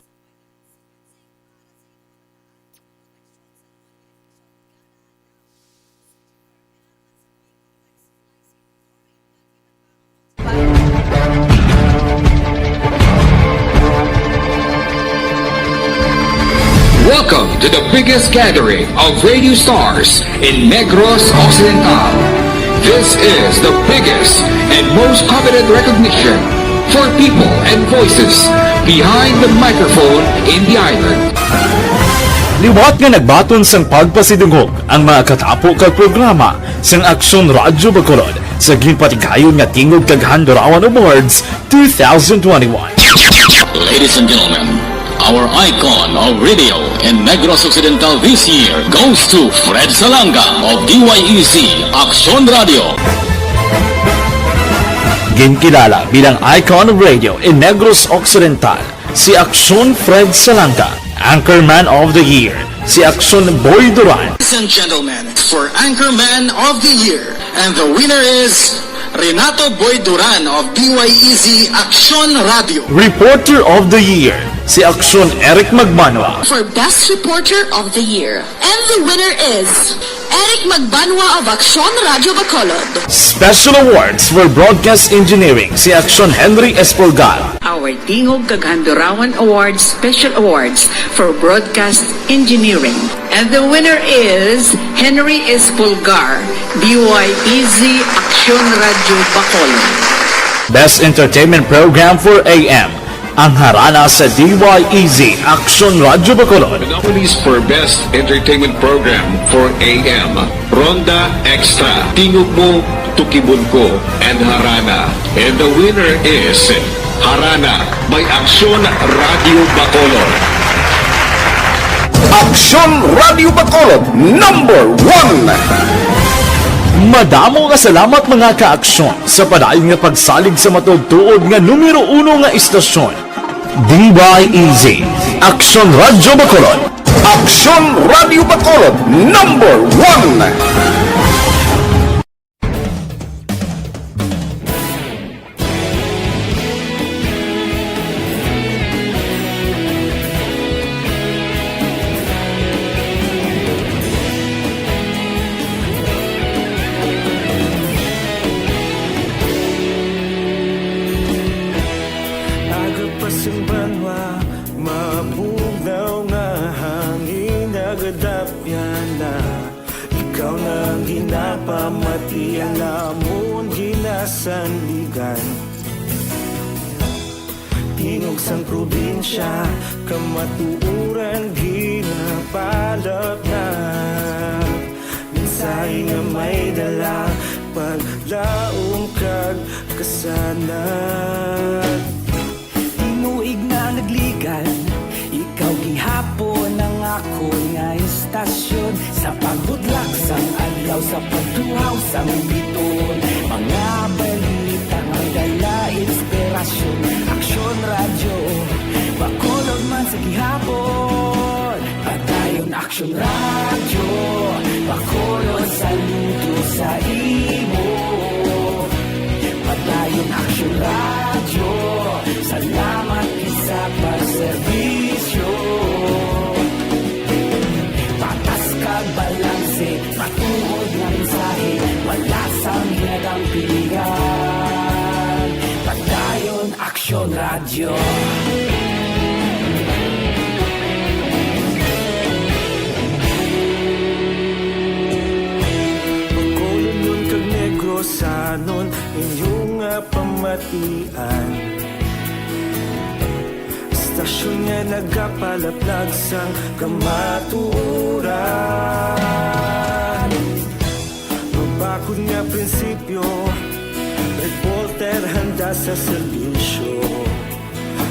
Welcome to the biggest gathering of radio stars in Negros Occidental. This is the biggest and most coveted recognition for people and voices behind the microphone in the island. Liwat nga nagbaton sang pagpasidungog ang mga katapo kag programa sang Aksyon Radyo Bacolod sa ginpatigayon nga Tingog kag Handurawan Awards two thousand twenty-one. Ladies and gentlemen, our icon of radio in Negros Occidental this year goes to Fred Salanga of D Y E Z Aksyon Radio. Ginkilala bilang icon of radio in Negros Occidental si Aksyon Fred Salanga, Anchorman of the Year si Aksyon Boy Duran. Ladies and gentlemen, for Anchorman of the Year, and the winner is Renato Boy Duran of D Y E Z Aksyon Radio. Reporter of the Year si Aksyon Eric Magbanwa. For Best Reporter of the Year, and the winner is Eric Magbanwa of Aksyon Radio Bacolod. Special Awards for Broadcast Engineering si Aksyon Henry Espolgar. Our Tingog kag Handurawan Awards Special Awards for Broadcast Engineering. And the winner is Henry Espolgar, D Y E Z Aksyon Radio Bacolod. Best Entertainment Program for A M, ang Harana sa D Y E Z Aksyon Radio Bacolod. The nominees for Best Entertainment Program for A M, Ronda Extra, Tingog Mo, Tukibon Ko, and Harana. And the winner is Harana by Aksyon Radio Bacolod. Aksyon Radio Bacolod, number one. Madamo nga salamat, mga ka-aksyon, sa padayon nga pagsalig sa matuod-tuod nga numero uno nga istasyon. D Y E Z, Aksyon Radio Bacolod. Aksyon Radio Bacolod, number one. Aga pa sing banwa, mabugnaw nga hangin, nagadapyan na. Ikaw na ang ginapamati, ang amon ginasandigan. Tingog sang probinsya, kamatuoran ginapalapnap. Mensahe nga may dala, paglaom kag kasanag. Tinuig na nagligan, ikaw gihapon ang akon nga istasyon. Sa pagbudlak sang adlaw, sa pagtuhaw sang biton, mga balita nga dala inspirasyon. Aksyon Radyo Bacolod man sa gihapon. Padayon Aksyon Radyo Bacolod, saludo sa imo. Padayon Aksyon Radyo Bacolodnon kag Negrosanon, inyo nga pamatian. Estasyon nga nagapalaplag sang kamatuoran. Mabakod nga prinsipyo, reporter handa sa serbisyo.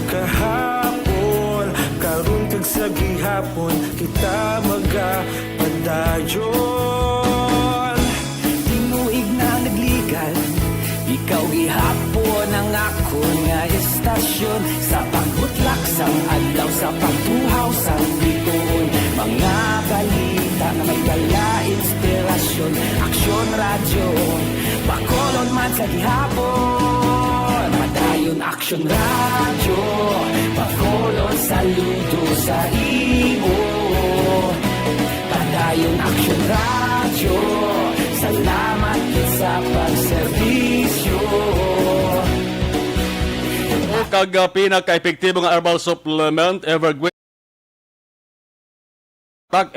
Kahapon, karon kag sa gihapon, kita magapadayon. Tinuig na nagligan, ikaw gihapon ang akon nga estasyon. Sa pagbutlak sang adlaw, sa pagtuhaw sang bituon, mga balita nga may dala inspirasyon. Aksyon Radyo, Bacolod man sa gihapon. Padayon Aksyon Radyo, Bacolod, saludo sa imo. Padayon Aksyon Radyo, salamat gid sa pagserbisyo. O kag, ah, pinaka-epektibo nga herbal supplement, Evergreen. Tag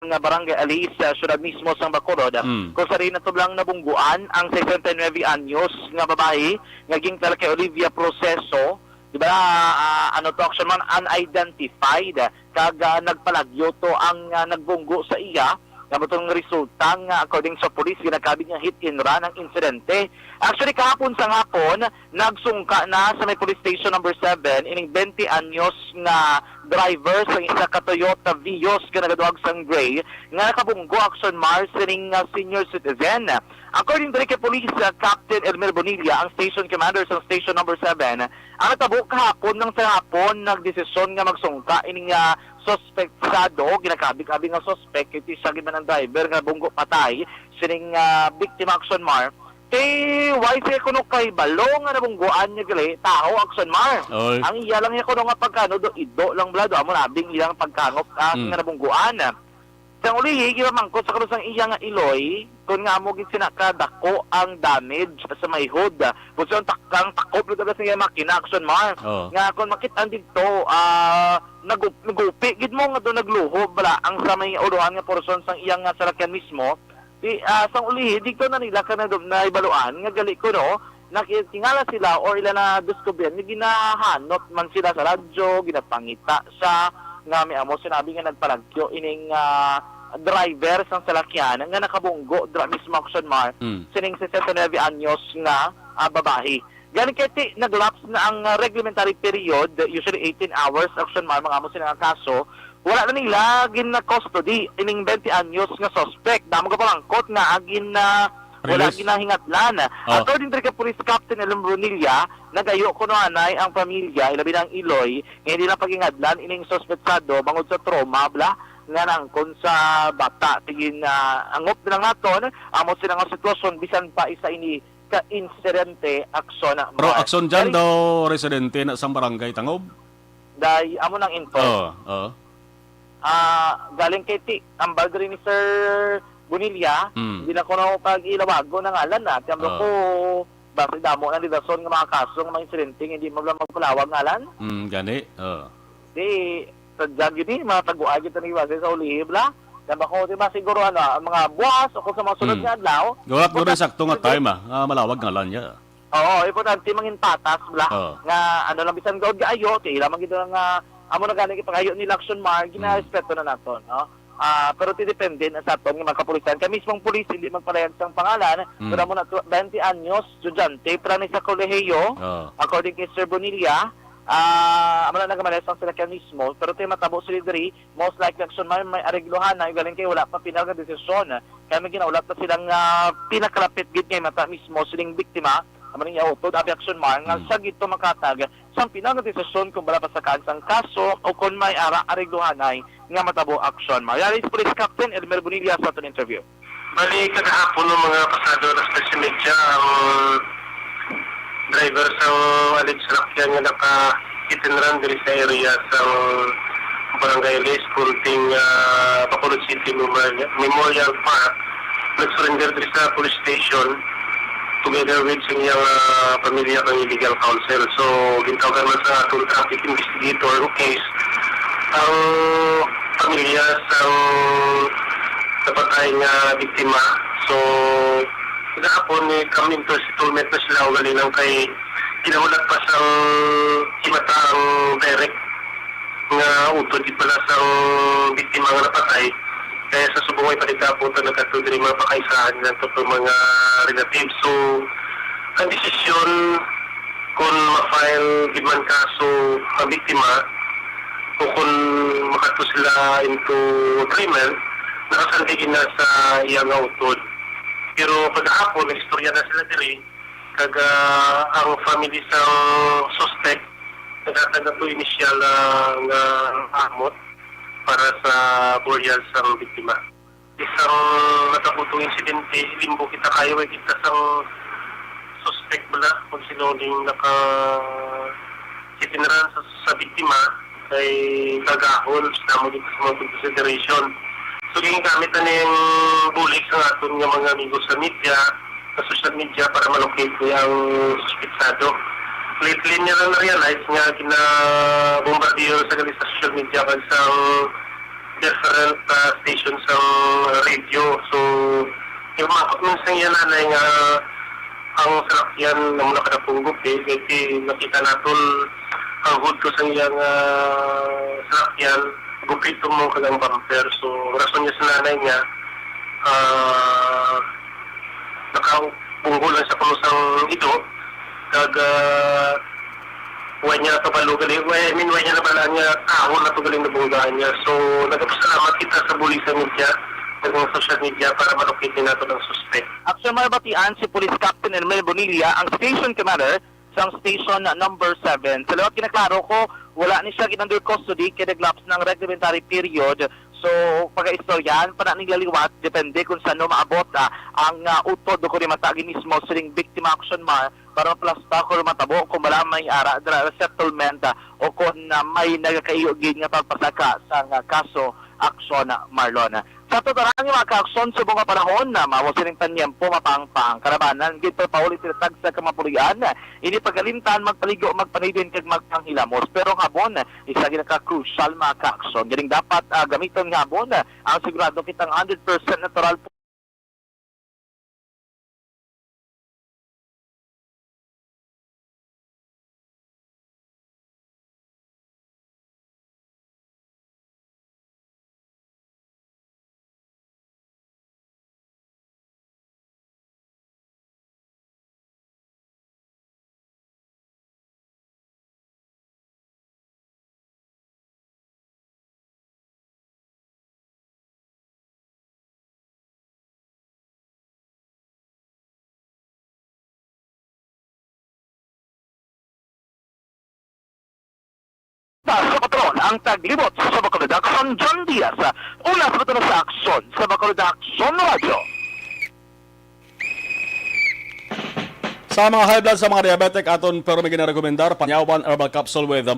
nga Barangay Aliz sa siyudad mismo sang Bacolod, Mm. kung sa diin natublang nabungguan ang sesenta y nuebe anyos nga babayi nga ginkilalag kay Olivia Proceso, di ba, ah, ano to, action man, unidentified, kag, ah, nagpalagyo to ang, ah, nagbunggo sa iya, nga matong resulta nga, according sa pulis, ginakabig nga hit and run ang insidente. Actually, kahapon sa hapon, nagsungka na sa may Police Station Number Seven ining twenty anyos nga driver sa isa ka Toyota Vios nga nagaduwag sang gray nga nakabunggo, action man, sining, ah, senior citizen. According diri kay Police, ah, Captain Elmer Bonilla, ang station commander sa Station Number Seven, ang natabo kahapon nang sa hapon nagdesisyon nga magsungka ining, ah, suspetsado, ginakabig-abig nga suspek, kay ti siya gid man ang driver nga bunggo patay sining, ah, biktima, action man. Kay wala siya kuno kahibalo nga nabungguan niya gali tawo, action man. Oy. Ang iya lang niya kuno nga pagkano do ido lang bala do, amo na abing iyang pagkangop, ah, Mm. nga nabungguan. Sang ulihi, gipamangkot sa kanus sang iya nga iloy, kun nga amo gid sina kadako ang damage sa mayhod. Kung sa takang takop, luto sa iya makina, action man. Oh. Nga kung makit-an didto, ah, nagu-, nagupi gid mo nga do nagluhob bala ang sa may ulohan nga porsyon sang iyang nga salakyan mismo. Di, ah, sang ulihi, didto na nila ka na, naibaluan nga gali kuno, nakitingala sila or ila na diskubrihan nga ginahanot man sila sa radyo, ginapangita sa nga may amo sinabi nga nagpalagyo ining, ah, driver sang salakyan nga nakabunggo dira mismo, action man, Mm. sining sesenta y nuebe anyos nga, ah, babayi. Gani kay ti, nag-lapse na ang, ah, reglementary period, usually eighteen hours, action man, mga amo sila nga kaso, wala na nila gin-custody ining twenty anyos nga suspect. Damo ka pamangkot nga agin na wala Release? ginahingadlan. Oh. According to kay Police Captain Elmer Bonilla, nagayo kuno anay ang pamilya, ilabi na ang iloy, nga hindi na paghingadlan ining suspetsado bangod sa trauma bala nga naangkon sa bata. Sige, na angop na lang naton amo sila nga sitwasyon bisan pa isa ini ka insidente, action na Pero mo. action dyan Dahil daw, residente na sang barangay Tangob? Dahil amo nang info. Oo, oo. Ah, galing kay ti, ambal diri ni Sir Bonilla, Mm. hindi na ko na pag-ilawago ng ngalan na. Tiyamblo Oo. ko, basta damo na di rason nga mga kaso, nga mga insidente, hindi mo lang magpalawag ngalan. Mm, gani. Oo. Di, sadya gini, mga taguan kita ni Iwasay sa ulihib la. Tiyamblo ko, di ba siguro, ano, ang mga buwas o kung sa mga sunod Mm. nga adlaw, Gawat mo rin importante sakto nga siguro time, ah. Ah, malawag ngalan niya. Oo, importante mangin patas bala. Oo. Nga, ano lang, bisan gaod nga ayo, ti ila man gid nga, amo na gani pag-ayo nila, action man, Mm. ginarespeto na naton, no? Ah, pero ti depende na sa aton nga mga kapulisan. Kay mismong pulis hindi magpalahayag sang pangalan, Mm. pero amo na to, twenty anyos, estudyante, pa ni sa kolehiyo, Ah. according kay Sir Bonilla. Ah, amo na nagamaneho sang salakyan mismo, pero ti matabo sila diri, most likely action man may areglohan na, galing kay wala pa pinal nga desisyon. Kaya may ginaulat na silang, ah, pinakalapit gid nga mata mismo sining biktima, amo ning iya utod, abi action man nga Mm. siya gid to makatag sang pinal nga desisyon kung bala pasakaan sang kaso o kon may ara areglohanay nga matabo aksyon. Marialis Police Captain Elmer Bonilla sa aton interview. Bali, kagahapon, no, mga pasado alas tres y media, ang driver sang alleged salakyan nga naka-hit and run diri sa area sang Barangay Les, Punting, ah, Bacolod City, Memorial, Memorial Park, nag-surrender diri sa police station together with sa iyang, ah, pamilya kag legal counsel. So, gintawgan man sa aton traffic investigator o case ang pamilya sang napatay nga biktima. So, gahapon, eh, come into settlement na sila, ugali lang kay ginahulat pa sang himata ang direct nga utod gid pala sang biktima nga napatay. Kaya sa subong ay paligabot ang nagkadto diri mga pakaisahan ngadto pa mga relatives. So, ang desisyon kung ma-file gid man kaso ang biktima o kung makadto sila into agreement, nakasandig na sa iya nga utod. Pero kagahapon, nag-istorya na sila diri, kag, ah, ang family sang suspect naghatag na to inisyal, ah, nga amot para sa burial sang biktima. Isang matabutong insidente, limbo kita kayo, kay kita sang suspect bala, kung sino ning naka-, si Tinran sa, sa biktima, kay gagahol, sa mo dito sa mga consideration. So, ginagamit na ning bulig sa aton nga mga amigo sa media, sa social media para ma-locate niya ang suspetsado. Lately niya lang na-realize nga ginabombardiyo sa gali sa social media kag sa different, ah, station sa radio. So, yung mga man sa iya nanay nga ang salakyan na muna kada punggupi, kay nakita naton ang hood ko sa iyang, ah, salakyan, gupi tumong kag ang bumper. So, ang rason niya sa nanay niya, ah, nakaunggo lang sa kuno sang ido, kag, ah, wa niya kabalo gali, wa, I mean, wa niya nabalaan nga tawo na to galing nabunggaan niya. So, nagapasalamat kita sa bulig sa media, sa mga social media para malukit din nato ang suspect. Aksyon mabatian si Police Captain Elmer Bonilla, ang station commander sang station number seven. Sa liwat kinaklaro ko, wala ni siya gid under custody kay naglapse na ang reglementary period. So, pagaistoryahan pa na nila liwat, depende kung saan maabot, ah, ang, ah, utod o kung mata gid mismo sining biktima action man para maplasta kung matabo kung wala may ara dira resettlement, ah, o kung, ah, may nagakaiyo gid nga pagpasaka sang, ah, kaso aksyon, ah, Marlon. Sa totoran nga mga kaaksyon, subong nga panahon na mao sining tanyempo mapangpang kalabanan gid pa pauli sila tagsa ka mapulian. Ini pagalimtan, magpaligo, magpanidin kag magpanghilamos. Pero ang habon, isa gid ka crucial mga kaaksyon. Ganing dapat, ah, gamiton nga habon, ah, ang sigurado kitang hundred percent natural. Sa patron ang taglibot sa Bacolod Aksyon, John Diaz. Una sa patron sa aksyon sa Bacolod Aksyon Radio. Sa mga high blood, sa mga diabetic, aton pero may ginarekomendar, Panyawan Herbal Capsule with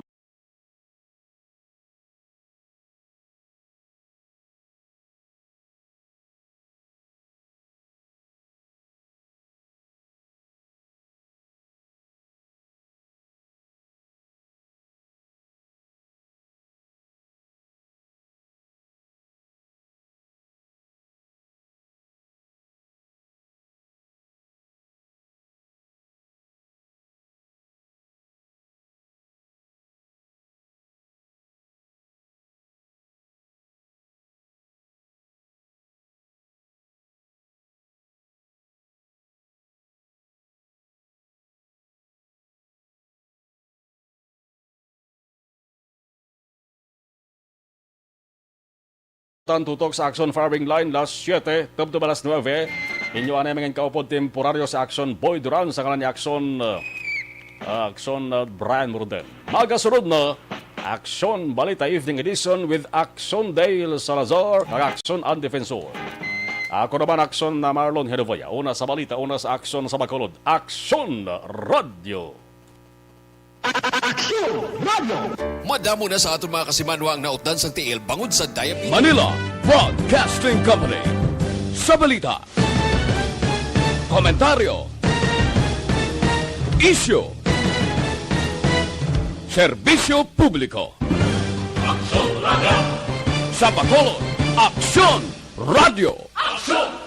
Tan tutok sa Aksyon Firing Line, las siete tubtob alas nuebe. Inyo anay mga kaupod temporaryo sa Aksyon Boy Duran sa ngalan ni Aksyon, uh, Aksyon, uh, Brian Murden. Magasunod na Aksyon Balita Evening Edition with Aksyon Dale Salazar kag Aksyon Ang Defensor. Ako naman, Aksyon na Marlon Hedovoya. Una sa balita, una sa aksyon sa Bacolod. Aksyon Radio. Aksyon Radio. Madamo na sa aton mga kasimanwa ang nautdan sang tiil bangod sa diabetes. Manila Broadcasting Company. Sa balita, komentaryo, isyu, serbisyo publiko. Aksyon Radio. Sa Bacolod, Aksyon Radio. Aksyon